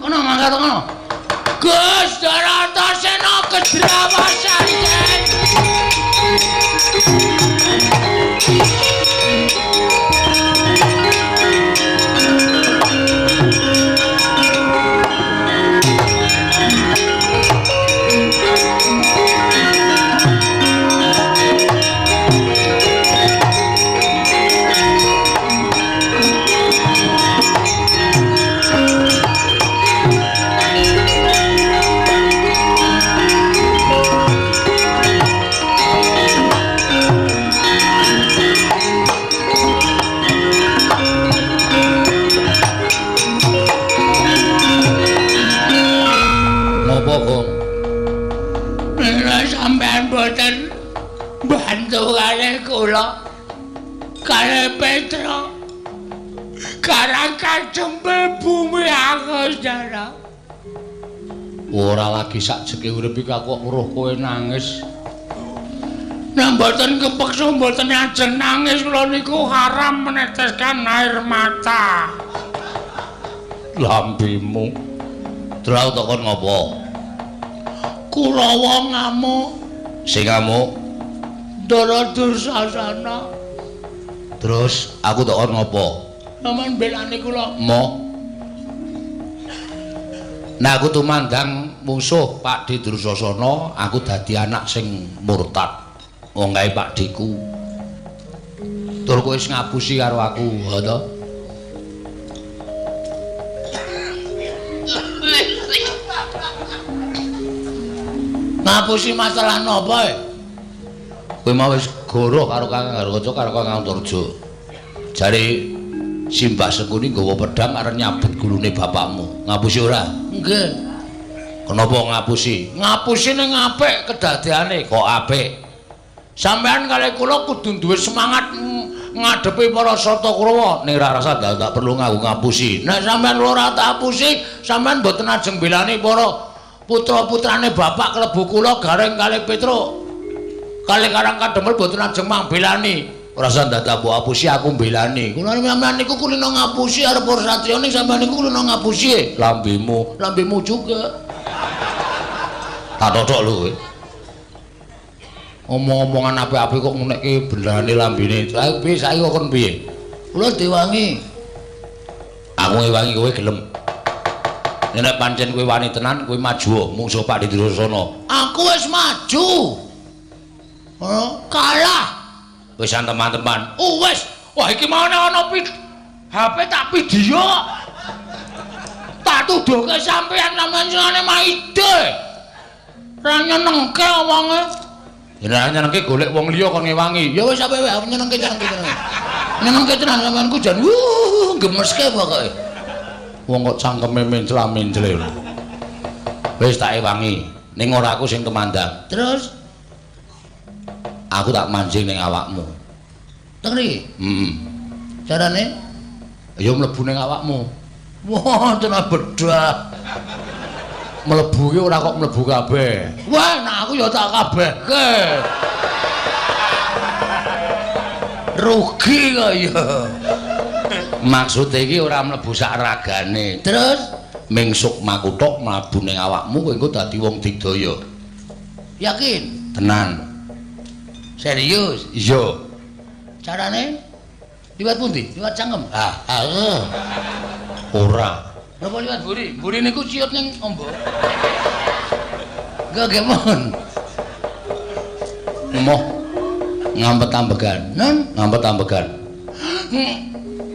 Kono mangkat kono. Gus Ndarantasena kedrawasan iki. Bantu kalih kula kalih Petro Karang Kadempel bumi aku saudara. Ora lagi sakjeke urip iki aku kok weruh kowe nangis. Nek mboten kepeksa mboten ajeng nangis kula niku haram meneteskan air mata. Lambemu. Terus tak kon ngopo? Kurawa ngamuk. Sing ngamuk Ndara Dursasana. Terus aku tak kon ngopo? Sampeyan belani kula. Mo. Nah aku tumandang mungsuh Pakdhe Dursasana, aku dadi anak sing murtad. Wong gawe Pakdheku. Tur kowe wis ngapusi karo aku, ha to? Ngapusi masalah napa e? Kowe mau wis goroh karo Kakang Garukaca karo Kakang Antarja. Jare Simbah Sengkuni nggawa pedhang arep nyabet gulune bapakmu. Ngapusi ora? Nggih. Kenapa ngapusi? Ngapusi ning apik kedadeane, kok apik. Sampeyan kalih kula kudu duwe semangat ngadepi para Sata Kurawa. Ning ora rasa ndak perlu nganggo ngapusi. Nek sampeyan ora tak apusi, sampeyan mboten ajeng belani para putra-putrane bapak klebu kula Gareng kalih Petruk. Kalih Karang Kademel mboten ajeng mangbelani. Ora usah ndadak mbok apusi, aku mbelani. Kula sampeyan niku kulino ngapusi arep para satriya ning sampeyan niku kulino ngapusi. Lambemu, lambemu juga. Tak totok lho kowe. Omong-omongan apik-apik kok ngunekke benerane lambene. Lah piye saiki kok kon piye? Kula diwangi. Aku ngewangi kowe gelem. Nek pancen kowe wani tenan, kowe maju mungsuh Pakdhe Dursasana. Aku wis maju. Oh, kalah. Wis teman-teman. Oh wis. Wah iki mau ana HP tak video. Tak tuduhke sampeyan sampeyan senengane maide. Ora nyenengke wonge. Ya nek nyenengke golek wong liya kon ngewangi. Ya wis ape wae aku nyenengke tenan. Nyenengke tenan sampeanku jan gemeske pokoke. Wong kok cangkeme mencla-mencle. Wis tak ewangi. Ning ora aku sing tumandang. Terus aku tak mancing ning awakmu. Teng mriki? Heeh. Carane? Ya mlebu ning awakmu. Wah, tenan bedah. Mlebu ki ora kok mlebu kabeh. Wah, nek aku ya tak kabehke. Rugi kok ya. Maksude iki ora mlebu sak ragane. Terus ming sukmaku tok mlebu ning awakmu kowe engko dadi wong digdaya. Yakin? Tenan. Serius? Iya. Carane? Liwat pundi? Liwat cangkem? Ah, ah. Ora. Napa liwat mburi? Mburi niku ciut ning ombo. Nggih, nggih mohon. Emoh. Ngampet-ambegan. Nen, ngampet-ambegan.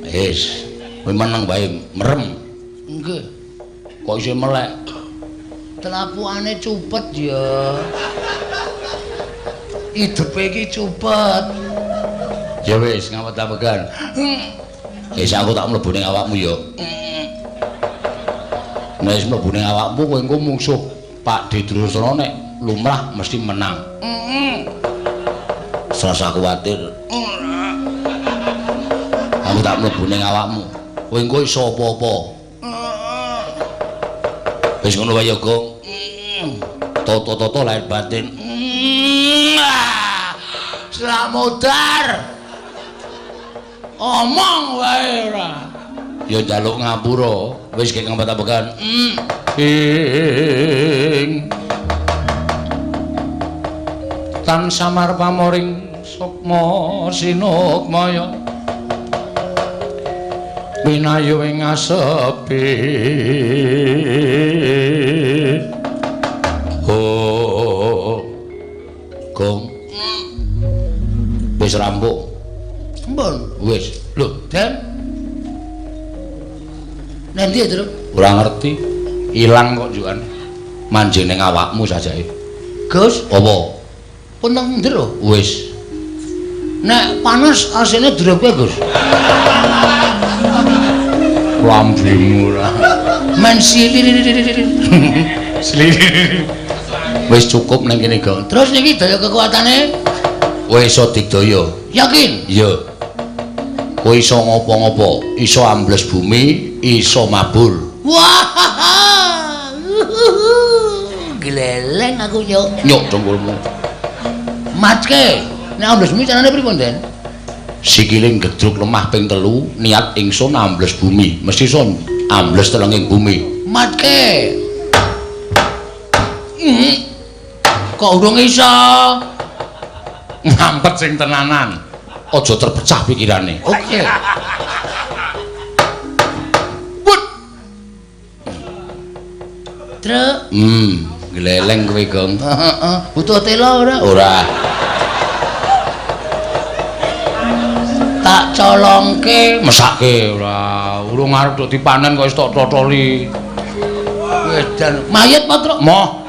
Wis, kowe meneng wae merem. Nggih. Kok isih melek? Telapukane cupet ya. Hidupe iki cupet. Ya wis, ngampet-ambegan. Wis aku tak mlebu ning awakmu ya. Nek wis mlebu ning awakmu kowe engko mungsuh Pakdhe Dursasana nek lumrah mesti menang. Serasa kuwatir. Aku tak mlebu ning awakmu. Kowe engko iso apa-apa. Wis ngono wae ya, Gong. Toto-toto lahir batin. Slamodar. Omong wae ora. Ya njaluk ngapura, wis gek ngampet-ambegan. Ing tan samar pamoring sukma sinukmaya pinayu ing asepi. Oh, Gong. Wis rampung. Mbon. Wis. Lho, Den. Nanti ya, Truk? Ora ngerti. Ilang kok njukan. Manjing ning awakmu sajake. Gus, apa? Pun nang njero. Wis. Nek panas asine drope, Gus. Lambemu ora. Men sili. Wis cukup ning kene, Gong. Terus niki daya kekuatane? Kowe iso digdaya. Yakin? Iya. Kowe iso ngopo-ngopo, iso ambles bumi, iso mabur. Wah. Gleleng aku yo. Nyok dengkulmu. Matke. Nek ambles bumi carane pripun, Den? Sikile gedruk lemah ping 3, niat ingsun ambles bumi, mesti iso ambles telenging bumi. Matke. Kok urung iso? Ngampet sing tenanan. Aja terpecah pikirane. Oke. Put. Truk. Gleleng kowe, Gong. Heeh, butuh tela ora? Ora. Tak colongke, mesake ora. Urung arep tok dipanen kok wis tok totoli. Wedan. Mayit apa, Truk? Moh.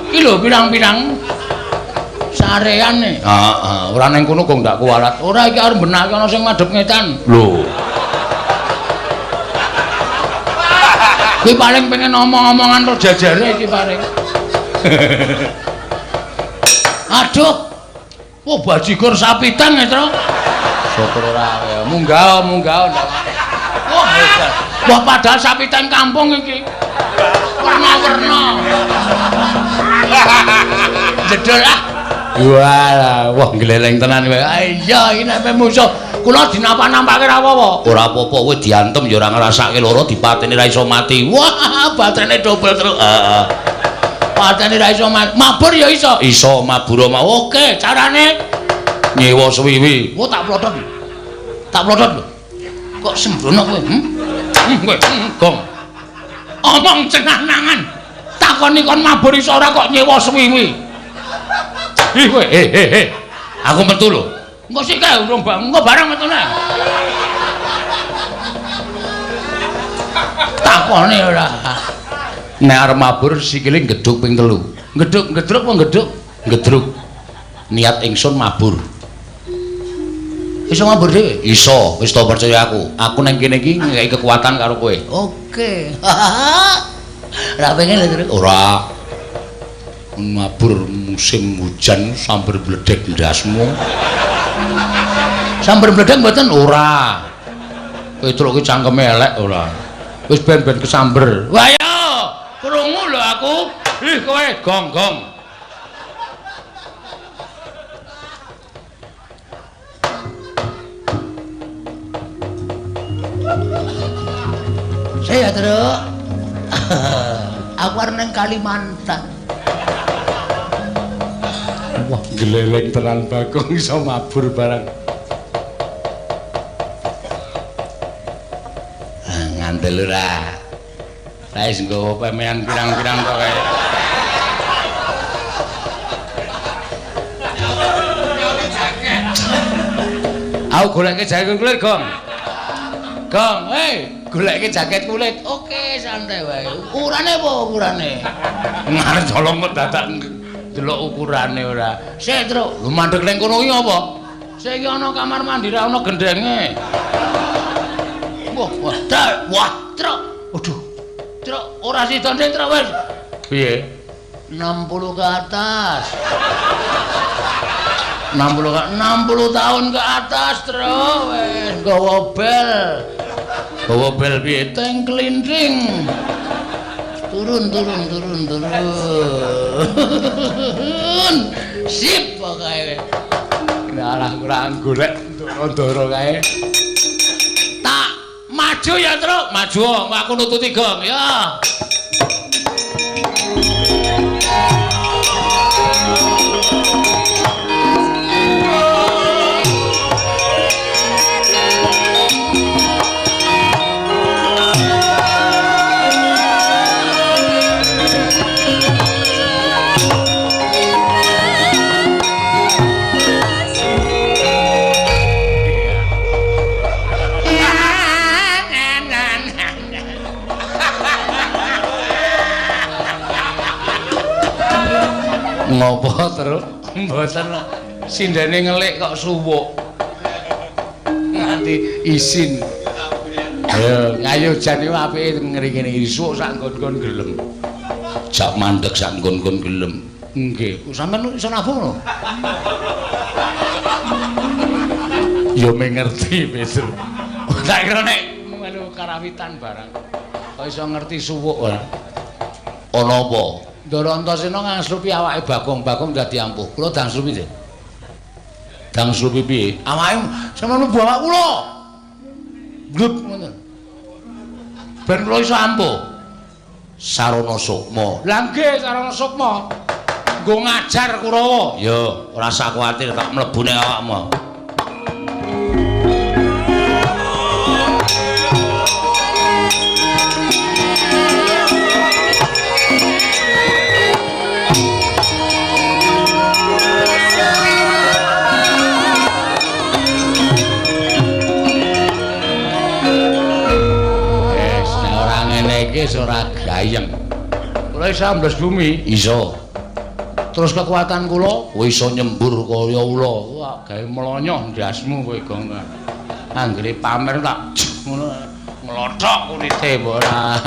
Iki lho pirang-pirang sarean e. Heeh, ora ning kono kok ndak kuwalat. Ora iki arep benake ana sing madhep ngetan. Lho. Kuwi paling pengen omong-omongan ro jajare iki paling. Aduh. Wah, bajigur sapitan ya, Truk. Syukur ora ya. Munggah, munggah. Wah, hebat. Wah, padahal sapitan kampung iki. Warna-warna. Jedul ah. Walah, wah gleleng tenan kowe. Ah iya, iki nek musuh kula dinapa-nampake ra apa-apa. Ora apa-apa kowe diantem ya ora ngrasake lara, dipateni ra iso mati. Wah, baterene dobel terus. Heeh. Patene ra iso mati. Mabur ya iso. Iso mabur mau. Oke, carane nyewa suwiwi. Wah, tak plotot. Tak plotot lho. Kok sembrono kowe? Kowe, Gong. Omong cenah-nangan. Takoni kon mabur iso ora kok nyewa suwiwi. Ih kowe, eh. Aku metu lho. Engko sik kae urung engko bareng metune. Takone ora. Nek arep mabur sikile ngedhuk ping 3. Ngedhuk, ngedruk apa ngedhuk? Ngedruk. Niat ingsun mabur. Iso mabur dhewe? Iso, wis to percaya aku. Aku nang kene iki ngekeki kekuatan karo kowe. Oke. Ora pengen lho, Truk. Ora. Mabur musim hujan sambar bledek ndasmu. Sambar bledek mboten? Ora. Kowe truk ki cangkeme elek ora. Wis ben-ben kesamber. Wah ya, krungu lho aku. Ih kowe gong-gong. Saya Truk. Aku arep nang Kalimantan. Wah, gleleng tenan Bagong iso mabur barang. Ah, ngandel ora. Lah wis nggawa pemean pirang-pirang kok kae. Aku goleke jaket kulit, Gong. Gong, hei, goleke jaket kulit. Oke, santai wae. Ukurane apa ukurane? Ngarep colong kok dadak delok ukurane ora. Sik, Truk. Lho mandeg ning kono iki apa? Sik iki ana kamar mandi ra ana gendenge. Wah, wah, wah, Truk. Aduh. Truk, ora sida ndek, Truk wis. Piye? 60 ke atas. 60 tahun ke atas, Truk. Wis nggawa bel. Gawa bel piye? Teng klinting. Turun, turun, turun, turun. Sip pokoke. Alah kurang golek ndoro-ndoro kae. Tak maju ya, Truk. Maju, aku nututi gong ya. Ngopo terus? Mboten sindene ngelik kok suwuk. Nganti isin. Ayo, ayo jan iku apike ngene iki suwuk sak nggon-nggon gelem. Jak mandeg sak nggon-nggon gelem. Nggih, sampean iso nabung lho. Ya mengerti, Petru. Tak kira nek melu karawitan barang. Kok iso ngerti suwuk ora? Ana apa? Ndara Antasena ngangslupi awake Bagong, Bagong dadi ampuh. Kula dangslupi nggih. Dangslupi piye? Awake sampeyan mlebu awak kula. Blup ngoten. Ben kula iso ampuh. Sarana sukma. Lah nggih, sarana sukma. Nggo ngajar Kurawa. Ya, ora usah kuwatir tak mlebu ning awakmu. Iki wis ora gayeng. Kula iso ambles bumi? Iso. Terus kekuatan kula kowe iso nyembur kaya ula. Wah, gawe mlonyoh ndasmu kowe, Gong. Anggere pamer tak ngono nglothok kulite mbok ora.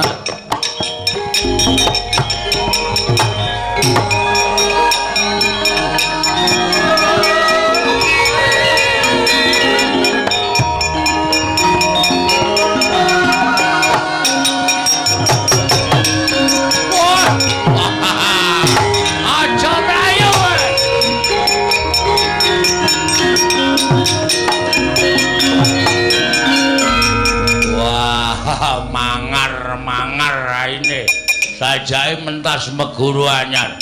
Sajae mentas meguru anyar.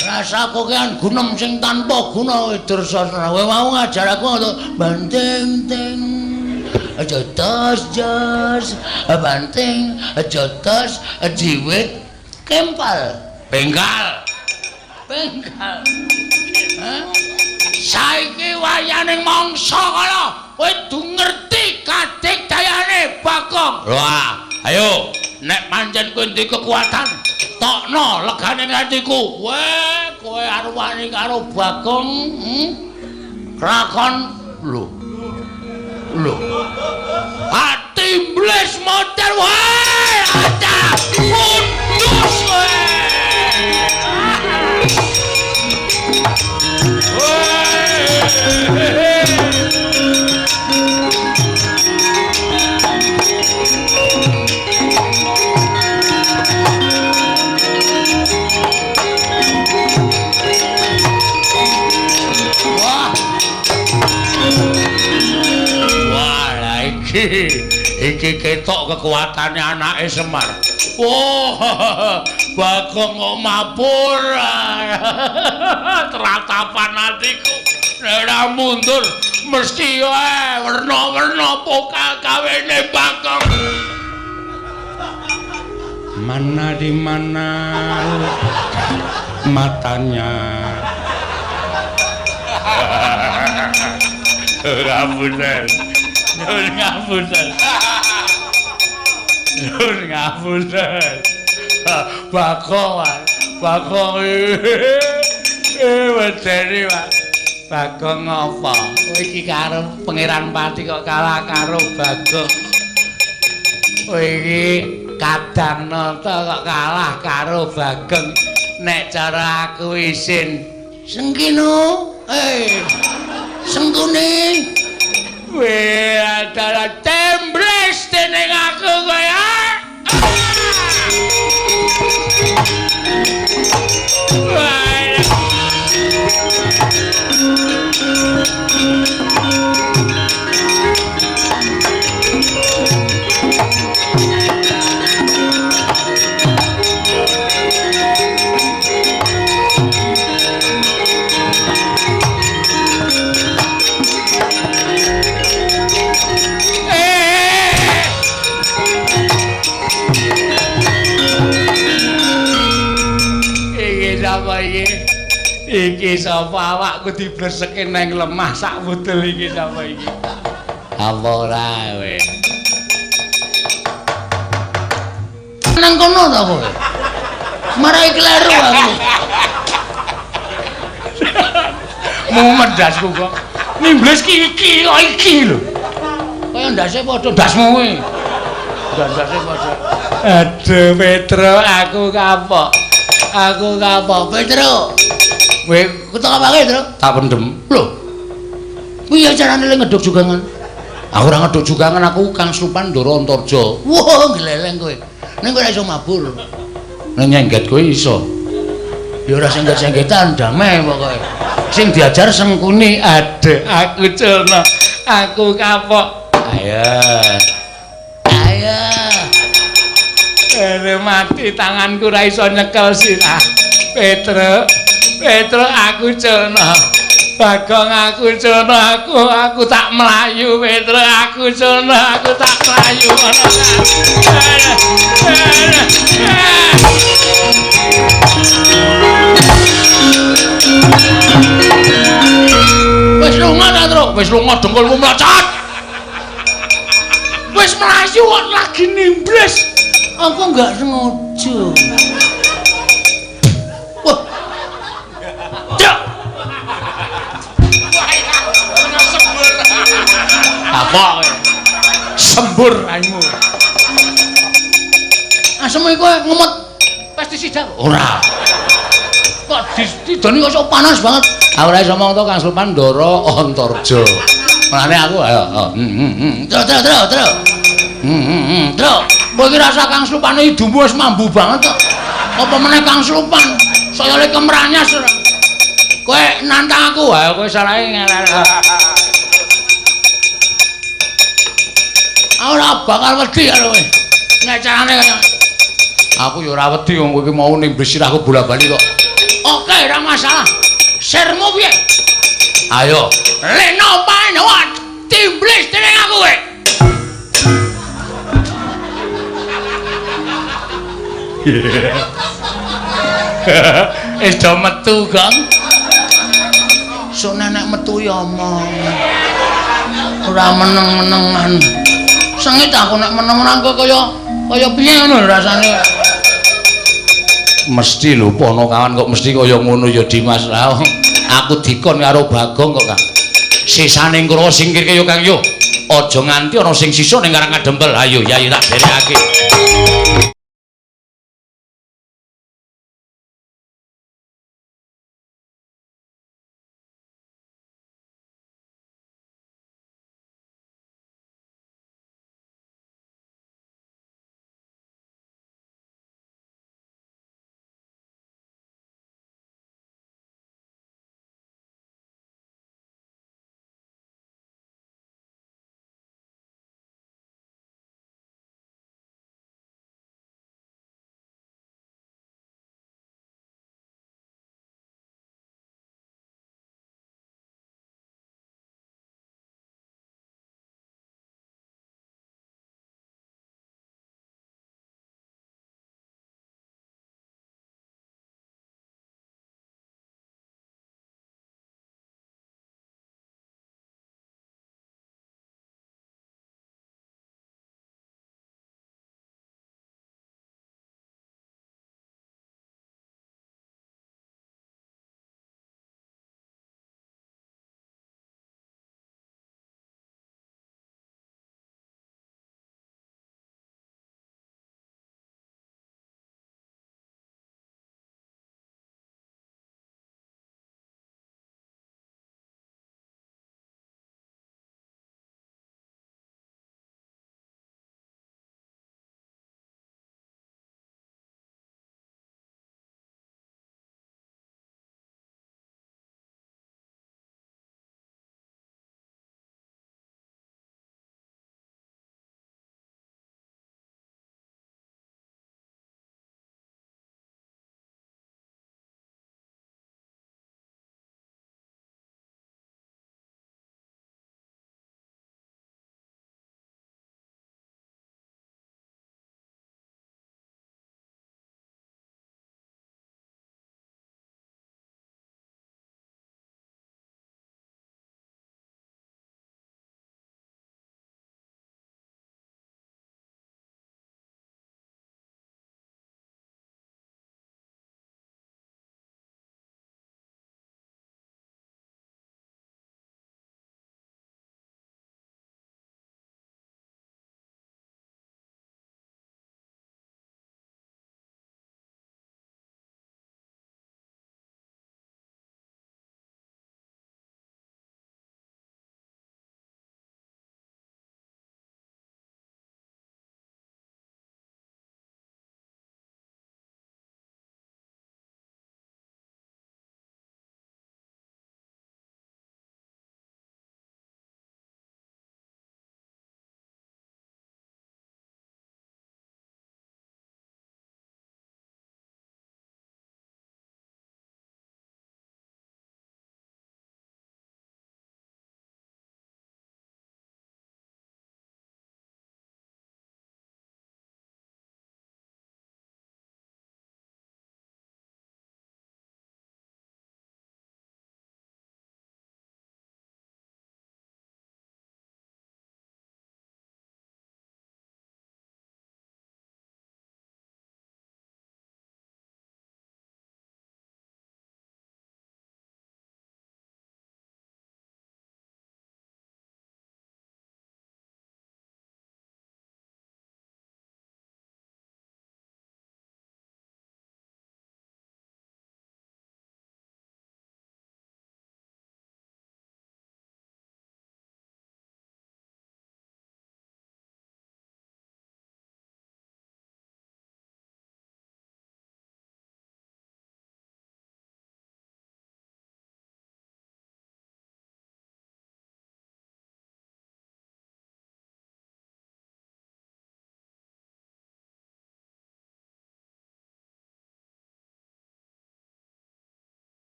Rasa kokean gunem sing tanpa guna Dursasana. Kowe mau ngajar aku ngono banting ting. Aja tos jos, banting, aja tos jiwit kempal. Bengkal. Bengkal. Hah? Saiki wayaning mangsa kala kowe du ngerti kadigdayane Bagong. Wah, ayo. Nek pancen kowe duwe kekuatan, tokno legane atiku. Weh, kowe arep wani karo Bagong, Krakon lho. Lho. Ati mblis motor wae, ada pundus kowe. Iki ketok kekuatane anake Semar. Wah, Bagong kok mabur. Tratapan atiku. Nek ora mundur mesti wae werna-werna pokal kawene Bagong. Mana di mana matanya? Ngapunten. Nyuwun ngapunten. Nyuwun ngapunten. Bagong, Bagong. Wedeni, Pak. Bagong ngapa? Kowe iki karo Pangeran Pati kok kalah karo Bagong. Kowe iki Kadang Nata kok kalah karo Bagong. Nek cara aku isin Sengkino. Sengkune. Weh, adalah tembres dening aku kowe. Iki sapa awakku diblerseke nang lemah sak wudel iki sapa iki? Apa ora kowe? Nang kono ta kowe? Marai kleru aku. Mumet ndasku kok. Nimbles ki iki kok iki lho. Kaya ndase padha ndasmu kowe. Ndase padha. Aduh Petro, aku kapok. Aku kapok Petro. Kowe ketok apake, Tru? Tak pendem. Lho. Piye carane le ngeduk jugangan? Aku ora ngeduk jugangan, aku Kang Slupan Ndara Antarja. Wah, gleleng kowe. Ning kowe ora iso mabur. Nek nyengget kowe iso. Ya ora sengget-senggetan, damai pokoke. Sing diajar Sengkuni, adek aku culna. Aku kapok. Ayo. Ayo. Ere mati tanganku ora iso nyekel sirah. Petro. Petro aku culna. Bagong aku culna, aku tak mlayu Petro, aku culna, aku tak mlayu. Wis lunga ta, Tru? Wis lunga dengkulmu mlocot. Wis mlayu kok lagi nimbles. Aku enggak sengaja. Wah. Cok. Apa kowe? Sembur raimu. Asem iku ngemot pestisida. Ora. Kok didoni kok sok panas banget. Aku ora iso omong to Kang Slupan Ndara Antarja. Mulane aku ayo. Terus terus terus terus. Terus. Kowe iki rasa Kang Slupane idumu wis mambu banget kok. Apa meneh Kang Slupan? Saya le kemranyas ora. Kowe nantang aku, Ayo kowe salahe ngelek. Aku ora bakal wedi karo kowe. Nek carane kaya Aku ya ora wedi wong kowe iki mau ning sirahku bola-bali kok. Oke, ora masalah. Sirmu piye? Ayo. Leno panawat timblis dening aku kowe. Wis do metu, Gong. Sok nek metu ya omong. Ora meneng-menengan. Sengit aku nek meneng-meneng kok kaya kaya piye ngono rasane. Mesti lho Ponokawan kok mesti kaya ngono ya Dimas. Lah aku dikon karo Bagong kok, Kang. Sisane Kurawa singkirke yo Kang yo. Aja nganti ana sing sisa ning Karang Kadempel. Ayo Yai tak derekake.